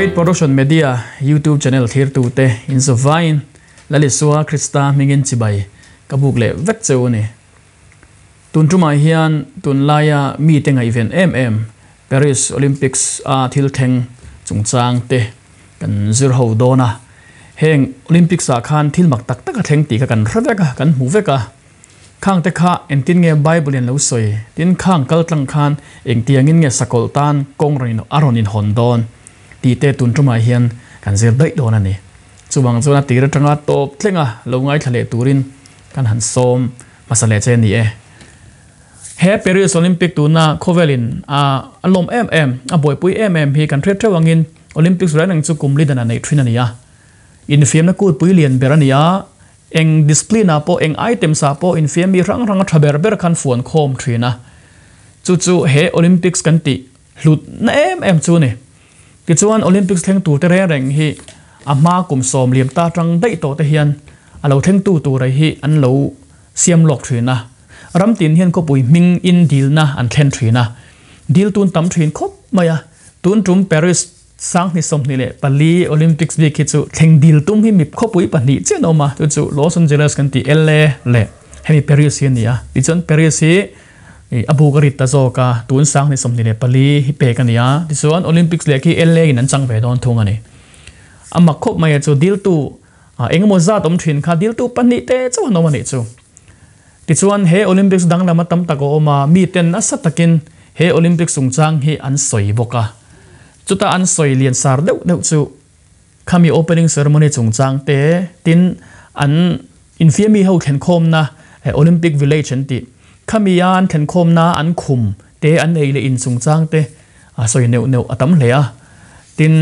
Faith Production Media YouTube channel thlirtute inzawvain Lalisua Krista hmingin chibai ka buk leh vek cheu a ni. Tun tumah hian tunlaia mite ngaihven em em Paris Olympics a thil thleng chungchang te kan zir ho dawn a. Heng Olympics ah khan thil mak tak tak a thleng tih kha kan hre vek a, kan hmu vek a. Khang te kha engtin nge Bible in lo sawi? Tin khang kal tlang khan engtiangin nge sakawlh tan kawng rawn a rawn inhawn dawn tih te tun tumah hian kan zir daih dawn a ni. Chuvang chuan a tir atanga tawp thlenga lo ngaithla leh turin kan han sawm hmasa leh che a ni e. He Paris Olympic tuna khawvelin a a lawm em em, a buaipui em em hi kan hriat theuh angin Olympics reng reng chu kum li dan a neih thin a ni a. Infiamna kutpui lian ber a ni a, eng discipline ah pawh eng items ah pawh infiam mi hrang hrang a tha ber ber khan fuan khawm thin a. Chu chu he Olympics kan tih hlutna em em chu a ni. Tichuan Olympics thleng tur te reng reng hi a hma kum sawm liam ta tang daih tawh te hian a lo thlengtu tur hi an lo siam lawk thin a. Ram tin hian khawpui hming in dilna an thlen thin a, dil tun tam thin khawp mai a. Tun tum Paris 2024 Olympics bik hi chu thleng dil tum hi mi khawpui pahnih chiah an awm a, chu chu Los Angeles kan tih LA leh hemi Paris hi a ni a. Tichuan Paris hi a buk a rit ta zawk a, tun 2024 hi pek a ni a. Tichuan Olympics leh khi LA in an chang ve dawn thung a ni. A mak khawp mai a chu diltu Engemaw zat awm thin kha diltu pahnih te chauh an awm a nih chu. Tichuan he Olympics danglam a tam tak a awm a, miten nasa takin he Olympics chungchang hi an sawi bawk a. Chuta an sawi lian sar deuh deuh chu khami opening ceremony chungchang te tin an infiami ho thlenkhawmna Olympic Village an tih khami a an thlenkhawmna an khum te an ei leh in chungchang te a sawi neuh neuh a tam hle a. Tin,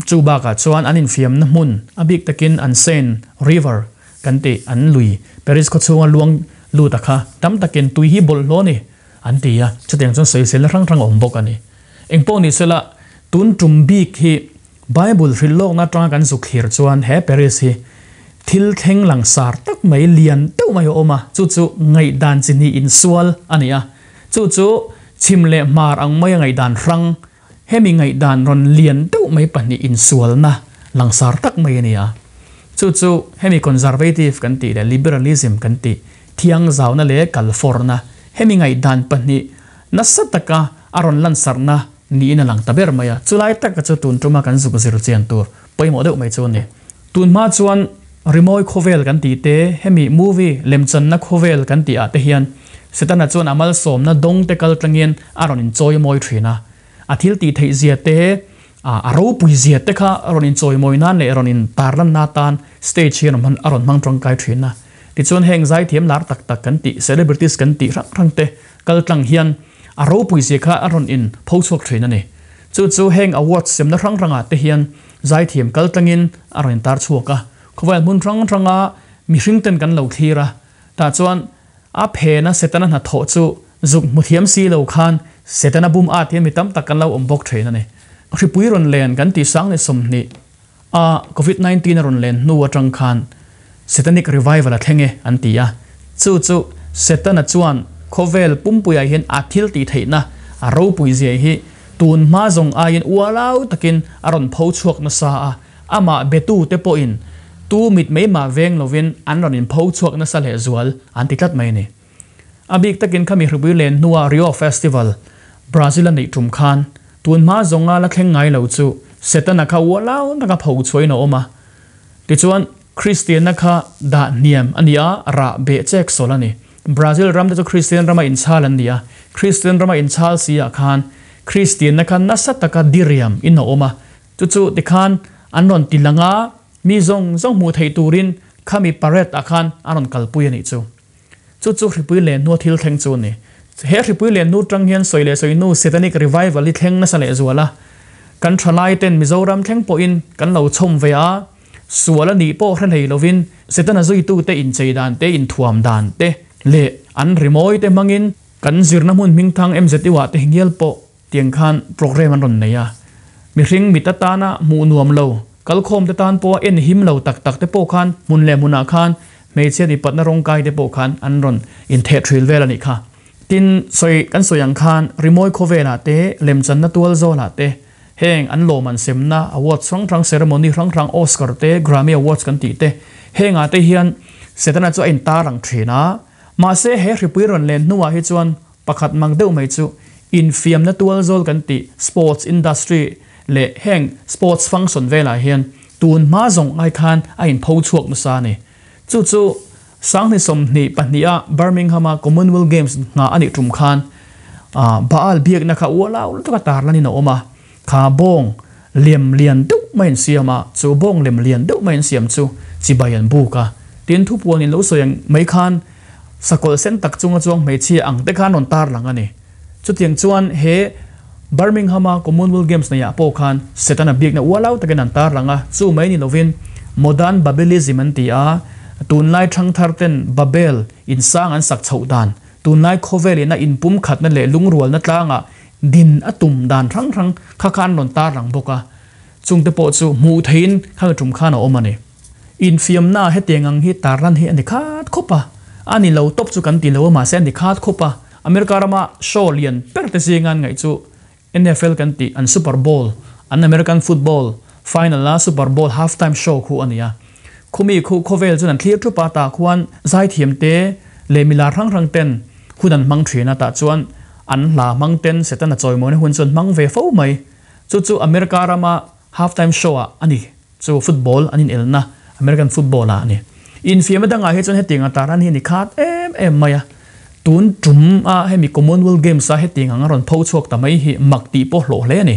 chu bakah chuan an infiamna hmun a bik takin an Seine River kan tih an lui Paris khawchhunga luang lut a kha tam takin tui hi bawlhhlawh a ni an ti a. Chutiang chuan sawiselna hrang hrang a awm bawk a ni. Engpawh ni sela, tun tum bik hi Bible hrilh lawkna atanga kan zuk thlir chuan he Paris hi thil thleng langsar tak mai lian deuh mai a awm a, chu chu ngaihdan chi hnih insual a ni a. Chu chu chhim leh hmar ang maia ngaihdan hrang, hemi ngaihdan rawn lian deuh mai pahnih insualna langsar tak mai a ni a. Chu chu hemi conservative kan tih leh liberalism kan tih thiangzauna leh kalfawrna, hemi ngaihdan pahnih nasa taka a rawn lansarhna niin a lang ta ber mai a. Chulai taka chu tun tuma kan zuk zir chian tur pawimawh deuh mai chu a ni. Tun hma chuan rimawi khawvel kan tih te, hemi movie lemchanna khawvel kan tih ah te hian Setana chuan a malsawmna dawng te kal tlangin a rawn inchawimawi thin a. A thil tih theih zia te, a ropui zia te kha a rawn inchawimawi nan leh rawn intarlanna atan stage hi a rawn hmang tangkai thin a. Tichuan heng zaithiam lar tak tak kan tih, celebrities kan tih hrang hrang te kal tlang hian a ropui zia kha a rawn in pho chhuak thin a ni. Chu chu heng awards semna hrang hrangah te hian zaithiam kal tlangin a rawn intar chhuak a. Khawvel hmun hrang hranga mihring ten kan lo thlir a, tah chuan a phena Setana hnathawh chu zuk hmu thiam si lo khan Setana bum at hian mi tam tak kan lo awm bawk thin a ni. Hripui rawn len kan tih sang leh 20 a Covid 19 a rawn len hnu atang khan Setanic revival a thleng e an ti a. Chu chu Setana chuan khawvel pumpuiah hian a thil tih theihna a ropui zia hi tun hma zawng aiin ualau takin a rawn pho chhuak nasa a, amah betute pawhin tu mit mai mah veng lovin an rawn inpho chhuak nasa leh zual an ti tlat mai a ni. A bik takin khami hripui len hnua Rio Festival, Brazil a neih tum khan tun hma zawnga la thleng ngai lo chu Setana kha ualau taka pho chhuahin a awm a. Tichuan, Kristianna kha dah hniam a ni a, rah beh chek sawl a ni. Brazil ram te chu Kristian rama inchhal an ni a, Kristian rama inchhal si ah khan Kristianna kha nasa taka diriam in a awm a. Chu chu tikhan an rawn ti lang a, mi zawng zawng hmuh theih turin khami parade ah khan an rawn kalpui a nih chu. Chu chu hripui len hnua thil thleng chu a ni. He hripui len hnu tang hian sawi leh sawi hnu Satanic Revival hi thleng nasa leh zual a. Kan thalai ten Mizoram thleng pawhin kan lo chhawm ve a, sual a nih pawh hre hlei lovin Setana zuitute inchei dan te, inthuam dan te leh an rimawi te hmangin kan zirna hmun hmingthang MZU ah te ngial pawh Tiang khan programme an rawn nei a, mihring mit atana hmuh nuam lo, kalkhawm te tan pawha en him lo tak tak te pawh khan hmun leh hmunah khan hmeichhia dipatna rawngkai te pawh khan an rawn intheh thil vel a nih kha. Tin, sawi kan sawi ang khan rimawi khawvelah te, lemchanna tual zawlah te Heng an lawm an semna awards hrang hrang ceremony hrang hrang Oscar te Grammy Awards kan tih te hengah te hian Setana chu a intar ang thin a. Mahse he hripui rawn len hnuah hi chuan pakhat mang deuh mai chu infiamna tual zawl kan tih sports industry leh heng sports function velah hian tun hma zawng ai khan a inpho chhuak nasa a ni. Chu chu Sanghni 22 a Birmingham-a Commonwealth Games nghah a nih tum khan Baal biakna kha ualau lutuk a tarlanin a awm a, kha bawng lem lian deuh mai an siam a, chu bawng lem lian deuh mai an siam chu chibai an buk a. Tin, thupuan in lo sawi ang mai khan sakawlh sen tak chunga chuang hmeichhia ang te khan rawn tarlang a ni. Chutiang chuan he Birmingham-a Commonwealth Games neiah pawh khan Setana biakna ualau takin an tarlang a, chu mai ni lovin Modern Babelism an ti a, tunlai thangthar ten Babel in sang an sak chhoh dan, tunlai khawvel ina inpumkhatna leh lungrualna tlangah din a tum dan hrang hrang kha kha an rawn tarlang bawk a, chungte pawh chu hmuh theihin khami tum khan a awm a ni. Infiamna hetiang ang hi tarlan hi a ni khat khawp a, a ni lo tawp chu kan ti lo a mahse a ni khat khawp a. America rama show lian ber te zinga an ngaih chu NFL kan tih an Super Bowl, an American football final a Super Bowl half time show khu a ni a. Khumi khu khawvel chuan an thlir thup a, tah khuan zaithiam te leh milar hrang hrang ten hun an hmang thin a, tah chuan an hla hmang ten Setana chawimawina hun chu an hmang ve fo mai. Chu chu America rama half time show ah a ni. Chu football an inelna American football ah a ni. Infiamna dangah hi chuan hetiang a tarlan hi a ni khat em em mai a. Tun tum a hemi Commonwealth Games a hetiang ang a rawn pho chhuak ta mai hi mak tih pawh hlawh hle a ni.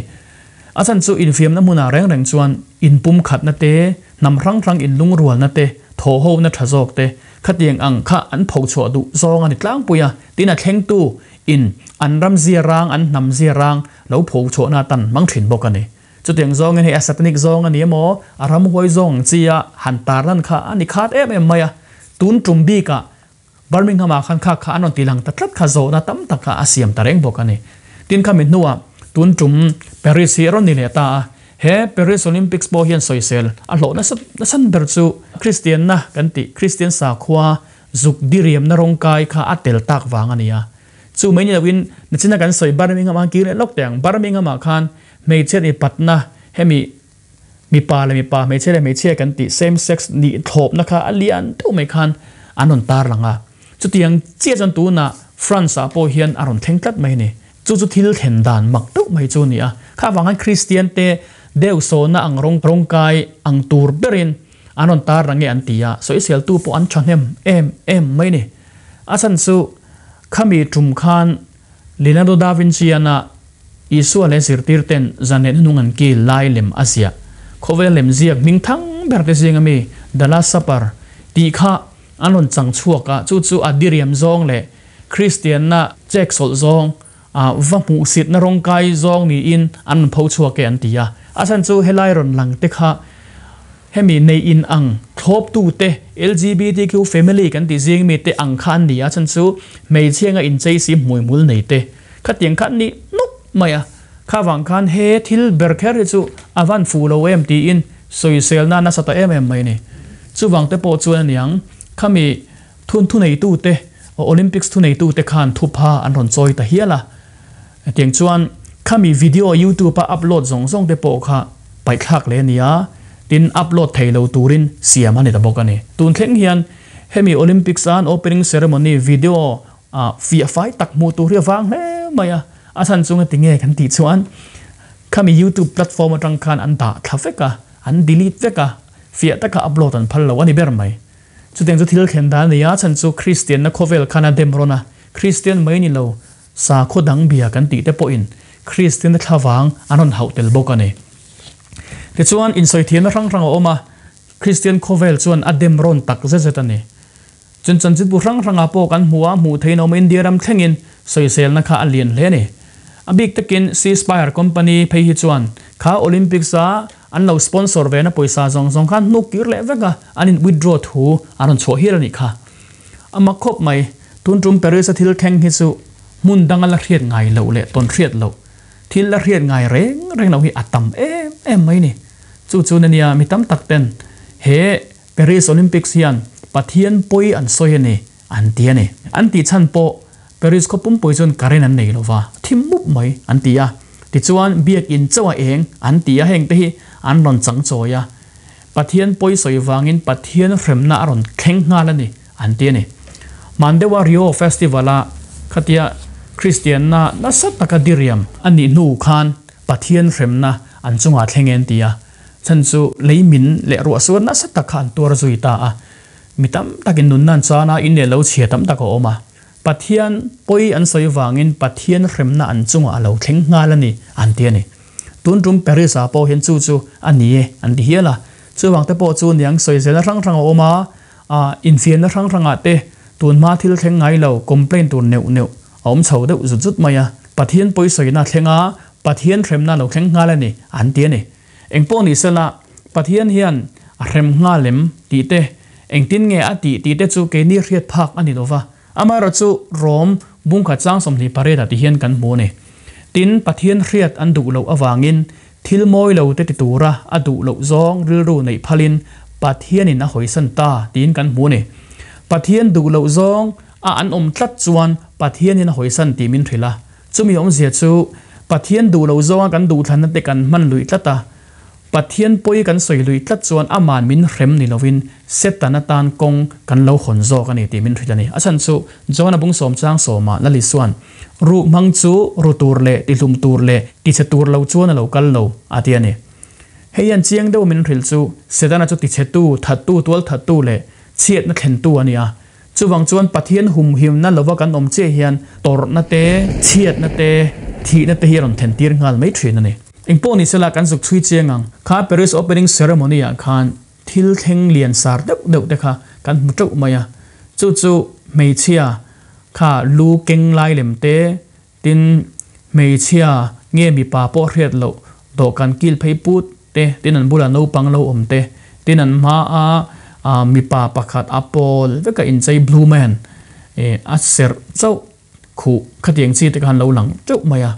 A chhan chu infiamna hmunah reng reng chuan inpumkhatna te, hnam hrang hrang inlungrualna te, thawhhona tha zawk te khatiang ang kha an pho chhuah duh zawng a ni tlangpui a. Tin a thlengtu in an ram zia rang, an hnam zia rang lo pho chhuahna atan hmang thin bawk a ni. Chutiang zawngin hei a satanic zawng a ni emaw, a ramhuai zawng ang chi a han tarlan kha a ni khat em em mai a. Tun tum bikah Birmingham-ah khan kha kha an rawn ti lang ta tlat kha zawhna tam tak kha a siam ta reng bawk a ni. Tin khami hnuah tun tum Paris hi a rawn ni leh ta a. He Paris Olympics pawh hian sawisel a hlawh nasa nasan ber chu Kristianna kan tih Kristian sakhua zuk diriamna rawngkai kha a tel tak vang a ni a. Chu mai ni loin nachina kan sawi Birmingham-ah kir leh lawk teh ang. Birmingham-ah khan Hmeichhia nih patna, hemi mipa leh mipa, hmeichhia leh hmeichhia kan tih same sex nih thlawpna kha a lian deuh mai khan an rawn tarlang a. Chutiang chiah chuan tunah France ah pawh hian a rawn thleng tlat mai a ni. Chu chu thil thlen dan mak deuh mai chu a ni a. Kha avang khan Kristian te deuhsawhna ang rawng rawngkai ang tur berin an rawn tarlang e an ti a, sawiseltu pawh an thahnem em em mai a ni. A chhan chu khami tum khan Leonardo da Vinci-ana Isua leh zirtirten zan leh hnung an kil lai lem a ziah. Khawvel lem ziak hming thang ber te zinga mi The Last Supper tih kha an rawn chang chhuak a, chu chu a diriam zawng leh Kristianna chek sawlh zawng, a va hmuhsitna rawngkai zawng niin an rawn pho chhuak e an ti a. A chhan chu helai rawn lang te kha Hemi nei in ang thlawptute, LGBTQ family kan tih zing mite ang kha an ni a, chhan chu hmeichhia nga inchei si hmuihmul nei te khatiang kha an ni nuk mai a. Kha vang khan he thil ber kher hi chu a van fuh lo em tiin sawiselna nasa ta em em mai a ni. Chuvang te pawh chuan a niang khami thun thuneitute, Olympics thuneitute khan thupha an rawn chawi ta hial a. Hetiang chuan khami video youtube a upload zawng zawng te pawh kha paihthlak leh a ni a, tin upload thei lo turin siam a ni ta bawk a ni. Tun thleng hian hemi Olympics a an opening ceremony video ah fiah fai tak hmuh tur hi a vang hle mai a, a chhan chu ngati nge kan tih chuan khami youtube platform atang khan an dah thla vek a, an delete vek a, fiah taka upload an phal lo a ni ber mai. Chutiang chu thil thlen dan a ni a, a chhan chu Kristianna khawvel khan a dem rawn a, Kristian mai ni lo Sakhaw dang bia kan tih te pawhin Kristianna thlavang an rawn hauh tel bawk a ni. Tichuan, insawi thiamna hrang hrang a awm a, Kristian khawvel chuan a dem rawn tak zet zet a ni. Chun chanchinbu hrang hrangah pawh kan hmu a, hmuh theihin a awm a, India ram thlengin sawiselna kha a lian hle a ni. A bik takin C Spire company phei hi chuan kha Olympics a an lo sponsor ve na pawisa zawng zawng kha an hnuk kir leh vek a, an in withdraw thu an rawn chhuah hial a nih kha. A mak khawp mai. Tun tum Paris a thil thleng hi chu hmun danga la hriat ngai loh leh tawn hriat loh, thil la hriat ngai reng reng loh hi a tam em em mai ni. Chu chu ania mi tam tak ten he Paris Olympics hian Pathian pawi an sawi a ni an ti a ni. An tih chhan pawh Paris khaw pumpui chuan current an nei lova, thim mup mai an ti a. Tichuan biakin chauh a eng an ti a, hengte hi an rawn chang chawi a, Pathian pawi sawi vangin Pathian hremna a rawn thleng nghal a ni an ti a ni. Hman deuha Rio Festival-a khatia Kristianna nasa taka diriam a nih hnu khan Pathian hremna an chungah thleng e an ti a, chhan chu lei min leh ruahsuar nasa tak kha an tuar zui ta a, mi tam takin nunna an chan a, in leh lo chhia tam tak a awm a. Pathian pawi an sawi vangin Pathian hremna an chungah a lo thleng nghal a ni an ti a ni. Tun tum Paris ah pawh hian chu chu a ni e an ti hial a. Chuvang te pawh chu niang sawi zelna hrang hrang a awm a, ah infiamna hrang hrangah te tun hma thil thleng ngai lo complain tur neuh neuh a awm chho deuh zut zut mai a. Pathian pawi sawina thleng a, Pathian hremna a lo thleng nghal a ni an ti a ni. Engpawh ni sela, Pathian hian a hrem nghal em tih te, engtin nge a tih tih te chu keini hriat phak a ni lova. Amaherawhchu Rom bungkhat chang 28 ah ti hian kan hmu a ni. Tin, Pathian hriat an duh loh avangin thil mawi lo te ti tura a duh loh zawng rilru neih phalin Pathianin a hawisan ta tiin kan hmu a ni. Pathian duh loh zawng a an awm tlat chuan Pathianin a hawisan tih min hrilh a. Chumi awmzia chu Pathian duh loh zawnga kan duhthlanna te kan hman luih tlat a, Pathian pawi kan sawi luih tlat chuan aman min hrem ni lovin Setana tan kawng kan lo hawn zawk a ni tih min hrilh a ni. A chhan chu John-a bung sawm chang sawmah Lali chuan, Ruh hmang chu ru tur leh tihlum tur leh tichhe tur lo chuan a lo kal lo, a ti a ni. Hei hian chiang deuh min hrilh chu Setana chu tichhetu, thattu, tualthattu leh chhiatna thlentu a ni a. Chuvang chuan Pathian humhimna lova kan awm chiah hian tawrhna te, chhiatna te, thihna te hi a rawn then tir nghal mai thin a ni. Engpawh ni sela kan zuk chhui chiang ang. Kha Paris Opening Ceremony ah khan thil thleng lian sar deuh deuh te kha kan hmu teuh mai a. Chu chu hmeichhia kha lu keng lai lem te, tin hmeichhia nge mipa pawh hriat loh dawhkan kil phei put te, tin an bulah naupang lo awm te, tin an hmaa mipa pakhat a pawl veka inchei blue man a serh chauh khuh khatiang chi te khan lo lang teuh mai a.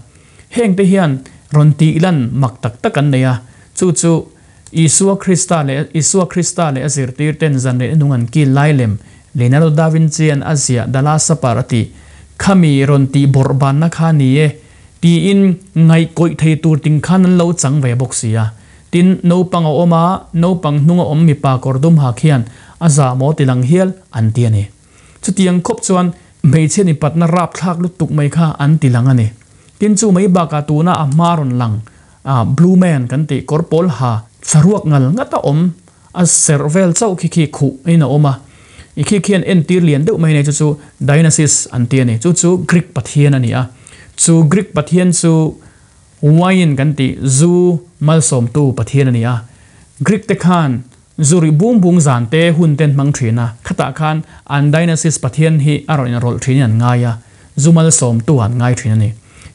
Heng te hian rawn tih lan mak tak tak an nei a, chu chu Isua Krista leh Isua Krista leh a zirtir ten zan reh nung an kil lai lem Leonardo da Vinci an a ziah The Last Supper a tih khami rawn tih bawrh banna kha ni e tiin ngaihkawih thei tur ting khan an lo chang ve bawk si a. Tin, naupang a awm a, naupang hnung a awm mipa kawr dum ha khian a zah maw ti lang hial an ti a ni. Chutiang khawp chuan hmeichhia ni patna rapthlak lutuk mai kha an ti lang a ni. Tin, chu mai bakah tuna a hma rawn lang a Blue Man kan tih kawr pawl ha saruak ngal ngat a awm a serh vel chauh khi khi khuh in a awm a. I khi khian entir lian deuh mai nei chu chu Dionysus an ti a ni. Chu chu Greek pathian a ni a. Chu Greek pathian chu wine kan tih zu malsawmtu pathian a ni a. Greek te khan zu rih bung bung zan te hun te an hmang thin a. Khatah khan an Dionysus pathian hi a rawn inrawlh thin in an ngai a. Zu malsawmtu an ngai thin a ni.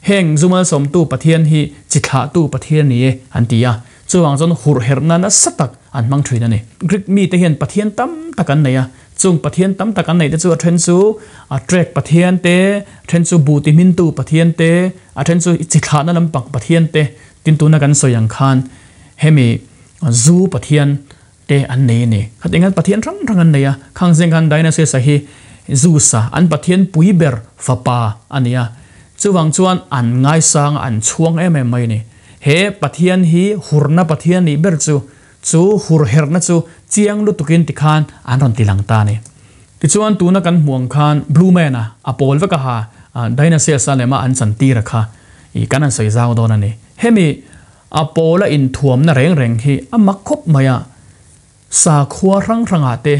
Heng zu malsawmtu pathian hi chi thlahtu pathian a ni e an ti a. Chuvang chuan hurherhna nasa tak an hmang thin a ni. Greek mite hian pathian tam tak an nei a, chung pathian tam tak an neih te chu a then chu a trek pathian te, a then chu buh ti hmintu pathian te, a then chu chi thlahna lampang pathian te, tin tuna kan sawi ang khan hemi zu pathian te an nei a ni. Khatin khan pathian hrang hrang an nei a, khang zing khan Dionysus-a hi Zeus-a an pathian pui ber fapa a ni a, chuvang chuan an ngaisang a, an chhuang em em mai a ni. He Pathian hi hurna Pathian nih ber chu, chu hur herhna chu chiang lutukin tikhan an rawn ti lang ta a ni. Tichuan tuna kan hmuh ang khan Blue Man-a a pawl vek a ha Dionysius-a lema an chantir a kha i kan han sawi zau dawn a ni. Hemi a pawla inthuamna reng reng hi a mak khawp mai a, Sakhua hrang hrangah te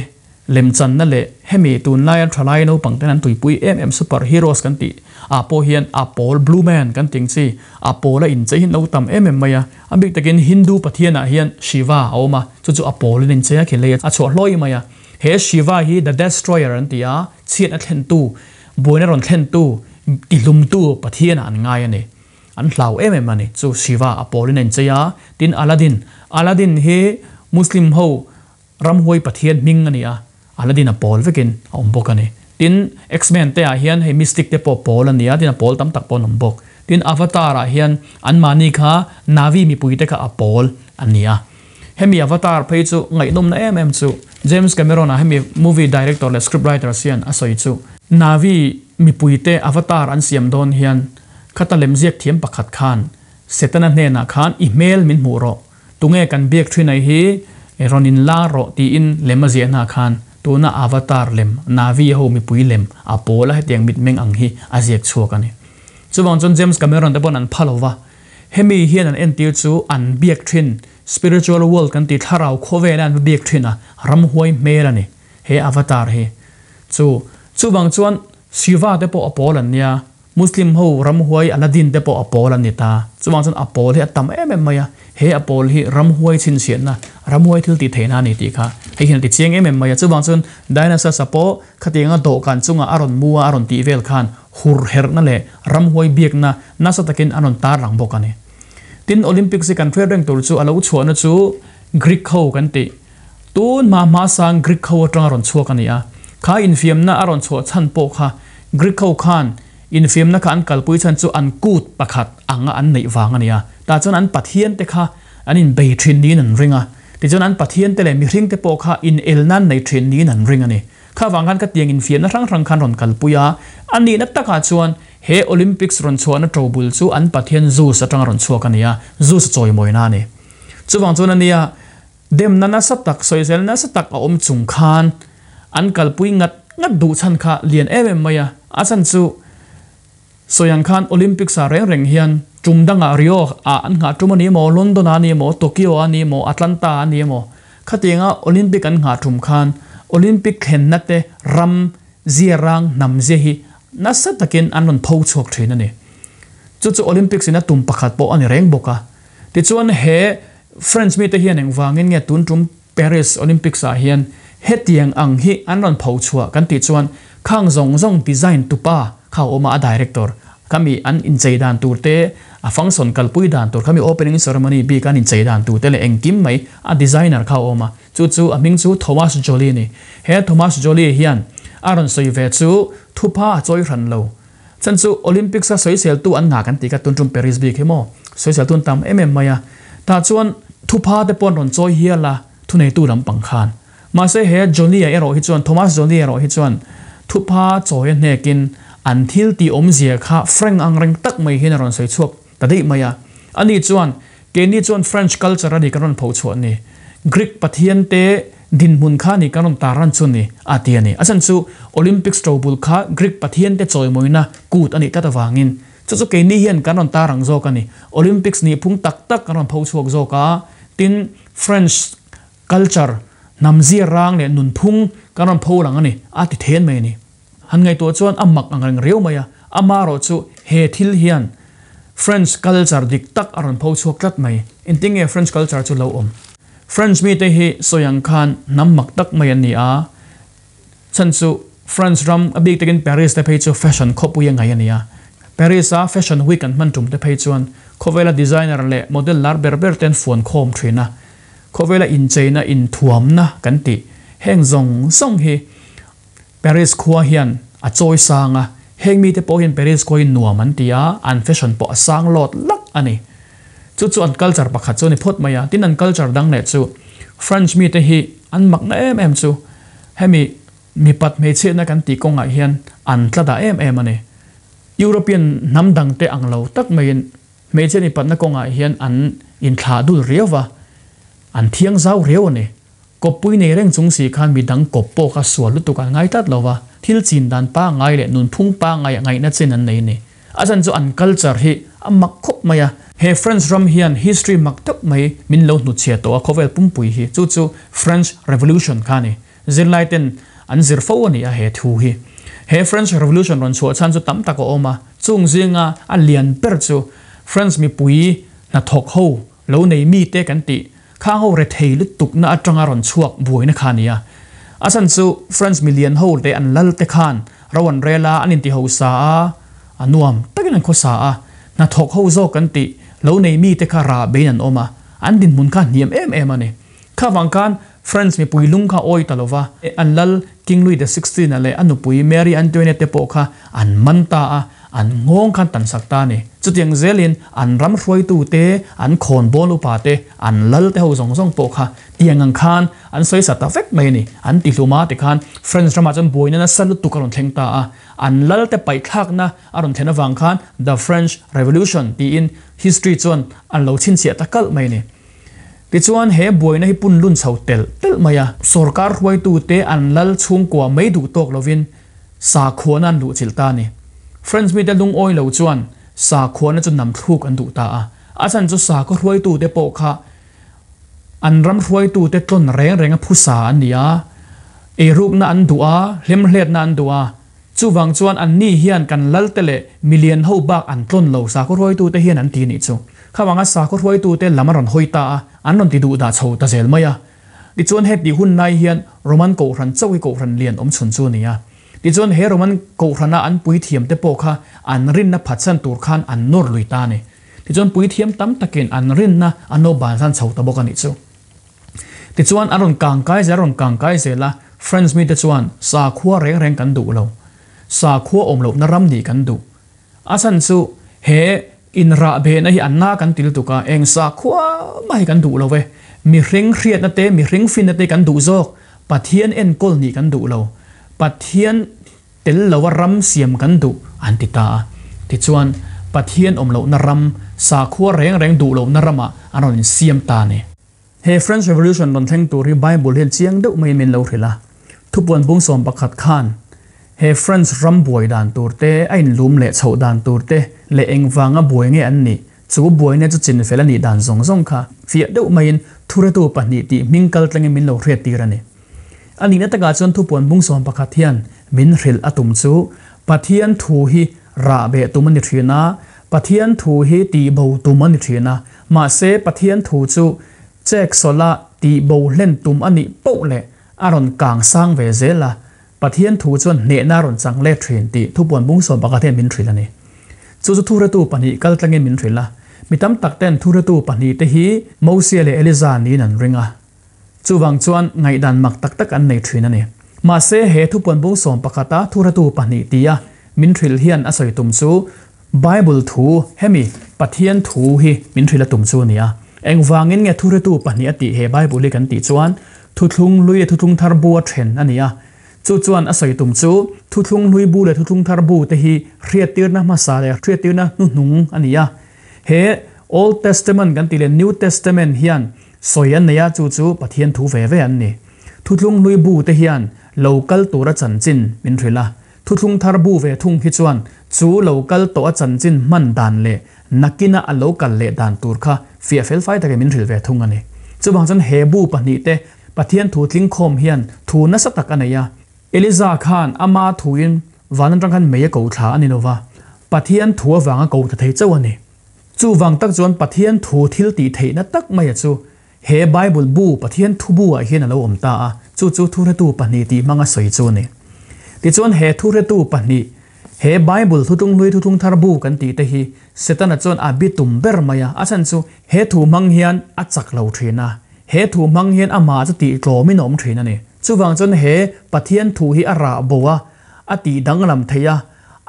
lemchanna leh hemi tunlaia thalai naupang ten an tuipui em em super heroes kan tih ah pawh hian a pawl blue man kan tih ang chi a pawl a inchei hi no tam em em mai a, a bik takin Hindu pathian ah hian Shiva a awm a, chu chu a pawl in inchei a khi lei a chhuah hlawi mai a, he Shiva hi the destroyer an ti a, chhiat a thlentu, buaina rawn thlentu, tihlumtu pathian ah an ngai a ni. An hlau em em a ni. Chu Shiva a pawlin a inchei a, tin Aladdin, Aladdin hi Muslim ho ramhuai pathian hming a ni a, Aladdin a pawl vekin a awm bawk a ni. Tin X-Men te ah hian hei Mystic te pawh pawl a ni a, tin a pawl tam tak pawh an awm bawk. Tin Avatar ah hian anmahni kha Na'vi mipui te kha a pawl a ni a. Hemi Avatar phei chu ngaihnawmna em em chu James Cameron-a hemi movie director leh script writer sian a sawi chu Na'vi mipui te Avatar an siam dawn hian Khata lemziak thiam pakhat khan Setana hnenah khan i hmel min hmuh rawh, tunge kan biak thin ai hi rawn in lar rawh tiin lem a ziah hna khan tuna Avatar lem, Na'vi ho mipui lem a pawl a hetiang mitmeng ang hi a ziak chhuak a ni. Chuvang chuan James Cameron te pawn an pha lo va, hemi hian an entir chu an biak thin spiritual world kan tih thlarau khawvela an va biak thin a ramhuai hmel a ni he Avatar hi chu. Chuvang chuan Shiva te pawh a pawl an nia. Muslim ho ramhuai Aladdin te pawh a pawl an ni ta. Chuvang chuan a pawl hi a tam em em mai a, he a pawl hi ramhuai chhinchhiahna, ramhuai thil tih theihna a ni tih kha hei hian a ti chiang em em mai a. Chuvang chuan Dinosaurs-a pawh khatianga dawhkan chungah a rawn mu a, a rawn tih vel khan hur herhna leh ramhuai biakna nasa takin an rawn tarlang bawk a ni. Tin, Olympics hi kan hriat reng tur chu a lo chhuahna chu Greek ho kan tih Tun hma hmasang Greek ho atanga rawn chhuak a ni a, kha infiamna a rawn chhuah chhan pawh kha Greek ho khan infiamna kha an kalpui chhan chu an kut pakhat anga an neih vang a ni a, tah chuan an pathian te kha an inbei thin niin an ring a, tichuan an pathian te leh mihring te pawh kha inel nan nei thin niin an ring a ni. Kha vang khan ka tiang infiamna hrang hrang khan rawn kalpui a, a nihna takah chuan he Olympics rawn chhuahna ṭobul chu an pathian Zeus atanga rawn chhuak a ni a, Zeus chawimawina a ni. Chuvang chuan a nia. Demna nasa tak, sawisel nasa tak a awm chung khan an kalpui ngat ngat duh chhan kha lian em em mai a. A chhan chu sawi ang khan Olympics ah reng reng hian tum dangah Rio ah an nghah tum a ni emaw, London ah a ni emaw, Tokyo ah a ni emaw, Atlanta ah a ni emaw, khatianga Olympic an nghah tum khan Olympic thlenna te ram zia rang hnam zia hi nasa takin an rawn pho chhuak thin a ni. Chu chu Olympics in a tum pakhat pawh a ni reng bawk a. Tichuan he French mite hian engvangin nge tun tum Paris Olympics ah hian hetiang ang hi an rawn pho chhuah kan tih chuan khang zawng zawng design tupa kha a awm a, a director khami an inchei dan tur te, a function kalpui dan tur khami opening ceremony bik an inchei dan tur te leh engkim mai a designer kha a awm a, chu chu a hming chu Thomas Joly a ni. He Thomas Joly hian a rawn sawi ve chu thupha a chawi hran lo. Chan chu Olympics a sawiseltu an ngah kan tih kha tun tum Paris bik hi maw sawiseltu an tam em em mai a, tah chuan thupha te pawh an rawn chawi hial a thuneitu lampang khan. Mahse he Johnny-a erawh hi chuan, Thomas Johnny erawh hi chuan thupha chawi a hnekin an thil tih awmzia kha frank ang reng tak mai hian a rawn sawi chhuak ta daih mai a. Ani chuan, Keini chuan French culture a ni kan rawn pho chhuah ni. Greek pathian te dinhmun kha ni kan rawn tar ran chu ni, a ti a ni. A chhan chu Olympics ṭobul kha Greek pathian te chawimawina kut a nih tlat avangin chu chu keini hian kan rawn tar ang zawk a ni. Olympics nihphung tak tak kan rawn pho chhuak zawk a, tin French culture, hnamzia rang leh nunphung kan rawn pho lang a ni, a ti then mai a ni. Han ngaihtuah chuan a mak ang reng riau mai a, amarawh chu he thil hian French culture dik tak a rawn pho chhuak tlat mai. Engtin nge French culture chu lo awm? French mite hi sawi ang khan hnam mak tak mai an ni a, chhan chu France ram a bik takin Paris te phei chu fashion khawpui a ngaih a ni a. Paris a fashion week an hman tum te phei chuan khawvela designer leh model lar ber ber te an fuan khawm thin a. Khawvela incheina inthuamna kan tih heng zawng zawng hi Paris khua hian a chawi sang a, heng mite pawh hian Paris khua hi nuam an ti a, an fashion pawh a sang lawt lak a ni. Chu chu an culture pakhat chu a ni phawt mai a, tin an culture dang leh chu French mite hi an makna em em chu hemi mipat hmeichhiatna kan tih kawngah hian an tla dah em em a ni. European hnam dangte ang lo tak maiin hmeichhe mipatna kawngah hian an inthlah dul riau va, an thiang zau riau a ni. Kawppui nei reng chung si khan midang kawp pawh kha sual lutuk an ngai tlat lo va, thil chin dan pangngai leh nunphung pangngai a ngaihna chin an nei a ni. A chhan chu an culture hi a mak khawp mai a. He French ram hian history mak deuh mai min lo hnutchhiah tawh a khawvel pumpui hi, chu chu French Revolution kha a ni. Zirlai ten an zir fo a ni a he thu hi. He French Revolution rawn chhuah chhan chu tam tak a awm a, chung zinga a lian ber chu French mipui hnathawk ho lo nei mite kan tih Khang ho rethei lutukna atanga rawn chhuak buaina kha a ni a. A chhan chu French milian ho leh an lal te khan ro an rel a, an inti hosa a, a nuam takin an khawsa a. Hnathawk ho zawk kan tih lo nei mite kha rah bein an awm a, an dinhmun kha hniam em em a ni. Kha vang khan French mipui lung kha awi ta lova, an lal King Louis the Sixteen-a leh a nupui Marie Antoinette te pawh kha an man ta a, an nghawng khan tan sak ta a ni. Chutiang zelin an ram hruaitu te, an khawnbawl upa te, an lal te ho zawng zawng pawh kha tiang ang khan an sawi sa ta vek mai a ni. An ti hlum a tikhan French ramah chuan buaina nasa lutuk a rawn thleng ta a. An lal te paihthlakna a rawn thlen avang khan The French Revolution tiin history chuan an lo chhinchhiah ta kalh mai a ni. Tichuan he buaina hi pun lun chho telh telh mai a. Sorkar hruaitute an lal chhungkua mai duh tawk lovin sakhuana an luhchilh ta a ni. French mite lungawi lo chuan sakhuana chu nam thluk an duh ta a. A chhan chu sakhaw hruaitute pawh kha an ram hruaitute tlawn reng renga phusa an ni a, eirukna an duh a, hlemhletna an duh a. Chuvang chuan anni hian kan lalte leh milian ho bak an tlawn lo sakhaw hruaitute hian an ti nih chu. Khavanga sakhaw hruaitute lam a rawn hawi ta a, an rawn ti duh dah chho ta zel mai a. Tichuan heti hun lai hian Roman Kohhran chauh hi Kohhran lian awm chhun chu a ni a. Tichuan he Roman Kohhrana an puithiamte pawh kha an rinna phatsan tur khan an nawr lui ta a ni. Tichuan puithiam tam takin an rinna an lo bansan chho ta bawk a nih chu. Tichuan a rawn kang kai zel a rawn kang kai zel a, French mite chuan sakhua reng reng kan duh lo, sakhua awm lohna ram nih kan duh. A chhan chu he inrah behna hi an na kan til tuk a, eng sakhua mah hi kan duh lo e, mihring hriatna te, mihring finna te kan duh zawk, Pathian enkawl nih kan duh lo, Pathian tel loa ram siam kan duh an ti ta a. Tichuan, Pathian awm lohna ram, sakhua reng reng duh lohna ramah an rawn insiam ta a ni. He French Revolution rawn thleng tur hi Bible hian chiang deuh maiin min lo hrilh a. Thupuan bung 11 khan he French ram buai dan tur te, a inlum leh chhoh dan tur te leh engvanga buai nge an nih, chu buaina chu chinfel a nih dan zawng zawng kha fiah deuh maiin thuretu pahnih tih hming kal tlangin min lo hriattir a ni. A nihna takah chuan thupuan bung 11 hian min hrilh a tum chu Pathian thu hi rah beh tum a ni thin a, Pathian thu hi tihbo tum a ni thin a, mahse Pathian thu chu chek sawla tihbo hlen tum a nih poh leh a rawn kang sang ve zel a, Pathian thu chuan hnehna a rawn chang let thin tih thupuan bung 11 hian min hrilh a ni. Chu chu thuretu pahnih kal tlangin min hrilh a, mi tam tak ten thuretu pahnih te hi Mosia leh Eliza niin an ring a. Chuvang chuan ngaihdan mak tak tak an nei thin a ni. Mahse he thupuan bung 11 a thuratu pahnih tia min hrilh hian a sawi tum chu Bible thu hemi Pathian thu hi min hrilh a tum chu a ni a. Engvangin nge thuratu pahnih a tih he Bible hi kan tih chuan thuthlung hlui leh thuthlung thar bu a then a ni a. Chu chuan a sawi tum chu thuthlung hlui bu leh thuthlung thar bu te hi hriattirna hmasa leh hriattirna hnuhnung a ni a. He Old Testament kan tih leh New Testament hian Sawi an nei a, chu chu Pathian thu ve ve an ni. Thuthlung hlui bu te hian lo kal tura chanchin min hrilh a, thuthlung thar bu ve thung hi chuan chu lo kal tawh a chanchin hman dan leh nakina a lo kal leh dan tur kha fiah fel fai takin min hrilh ve thung a ni. Chuvang chuan he bu pahnih te Pathian thu tlingkhawm hian thu nasa tak a nei a. Eliza khan ama thuin van atang khan mei a ko thla a ni lova, Pathian thu avanga ko thla thei chauh a ni. Chuvang tak chuan Pathian thu thil tih theihna tak maia chu he Bible bu Pathian thu bu ah hian a lo awm ta a, chu chu thuhretu pahnih tih hmanga sawi chu a ni. Tichuan he thuhretu pahnih, he Bible thuthlung hlui thuthlung thar bu kan tih te hi Setana chuan a bi tum ber mai a, a chhan chu he thu hmang hian a chak lo thin a, he thu hmang hian amah chu tih tlawmin a awm thin a ni. Chuvang chuan he Pathian thu hi a rah bo a, a tih danglam theih a,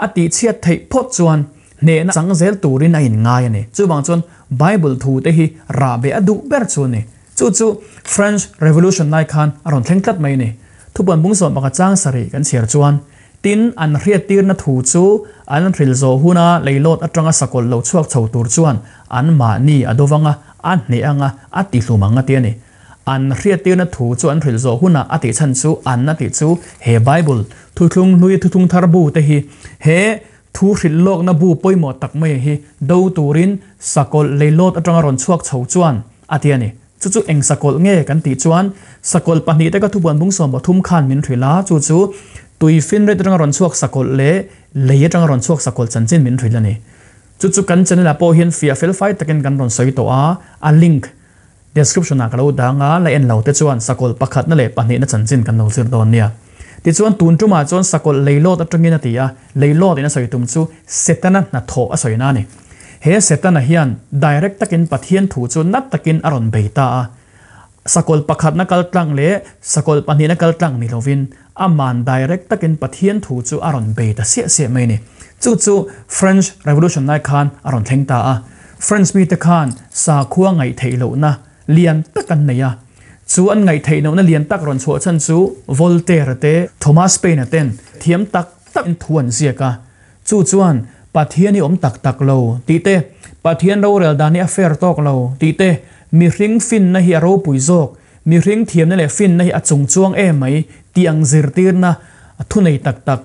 a tih chhiat theih phawt chuan hnehna chang zel turin a inngai a ni. Chuvang chuan Bible thu te hi rah beh a duh ber chu a ni. Chu chu French Revolution lai khan a rawn thleng tlat mai a ni. Thupuan bung 11 chang sarih kan chhiar chuan, Tin, an hriattirna thu chu an hril zawh huna leilawt atanga sakawlh lo chhuak chho tur chuan an mahni a dovang a, a hneh ang a, a tihlum ang a ti a ni. An hriattirna thu chu an hrilh zawh hunah a tih chhan chu an a tih chu he Bible thuthlung hlui thuthlung thar bu te hi he thu hrilh lawkna bu pawimawh tak mai hi do turin sakawlh leilawt atanga rawn chhuak chho chuan a ti a ni. Chu chu eng sakawlh nge kan tih chuan sakawlh pahnih te ka thupuan bung 13 khan min hrilh a, chu chu tui finret atanga rawn chhuak sakawlh leh lei atanga rawn chhuak sakawlh chanchin min hrilh a ni. Chu chu kan channel ah pawh hian fiah fel fai takin kan rawn sawi tawh a, a link Description ah ka lo dang a, la en lo te chuan sakawlh pakhatna leh pahnihna chanchin kan lo zir dawn nia. Tichuan tun tumah chuan sakawlh leilawt atangin a ti a, leilawt in a sawi tum chu Setana hnathawh a sawina a ni. He Setana hian direct takin Pathian thu chu nat takin a rawn bei ta a. Sakawlh pakhatna kal tlang leh sakawlh pahnihna kal tlang ni lovin aman direct takin Pathian thu chu a rawn bei ta siah siah mai a ni. Chu chu French Revolution lai khan a rawn thleng ta a. French mite khan sakhua ngaihtheih lohna lian tak an nei a. Chu an ngaihtheih lohna lian tak rawn chhuah chhan chu Voltaire-a te, Thomas Paine-a ten thiam tak takin thu an ziak a. Chu chuan Pathian i awm tak tak lo tih te, Pathian rorel dan hi a fair tawk lo tih te, mihring finna hi a ropui zawk, mihring thiamna leh finna hi a chungchuang em mai tih ang zirtirna thunei tak tak,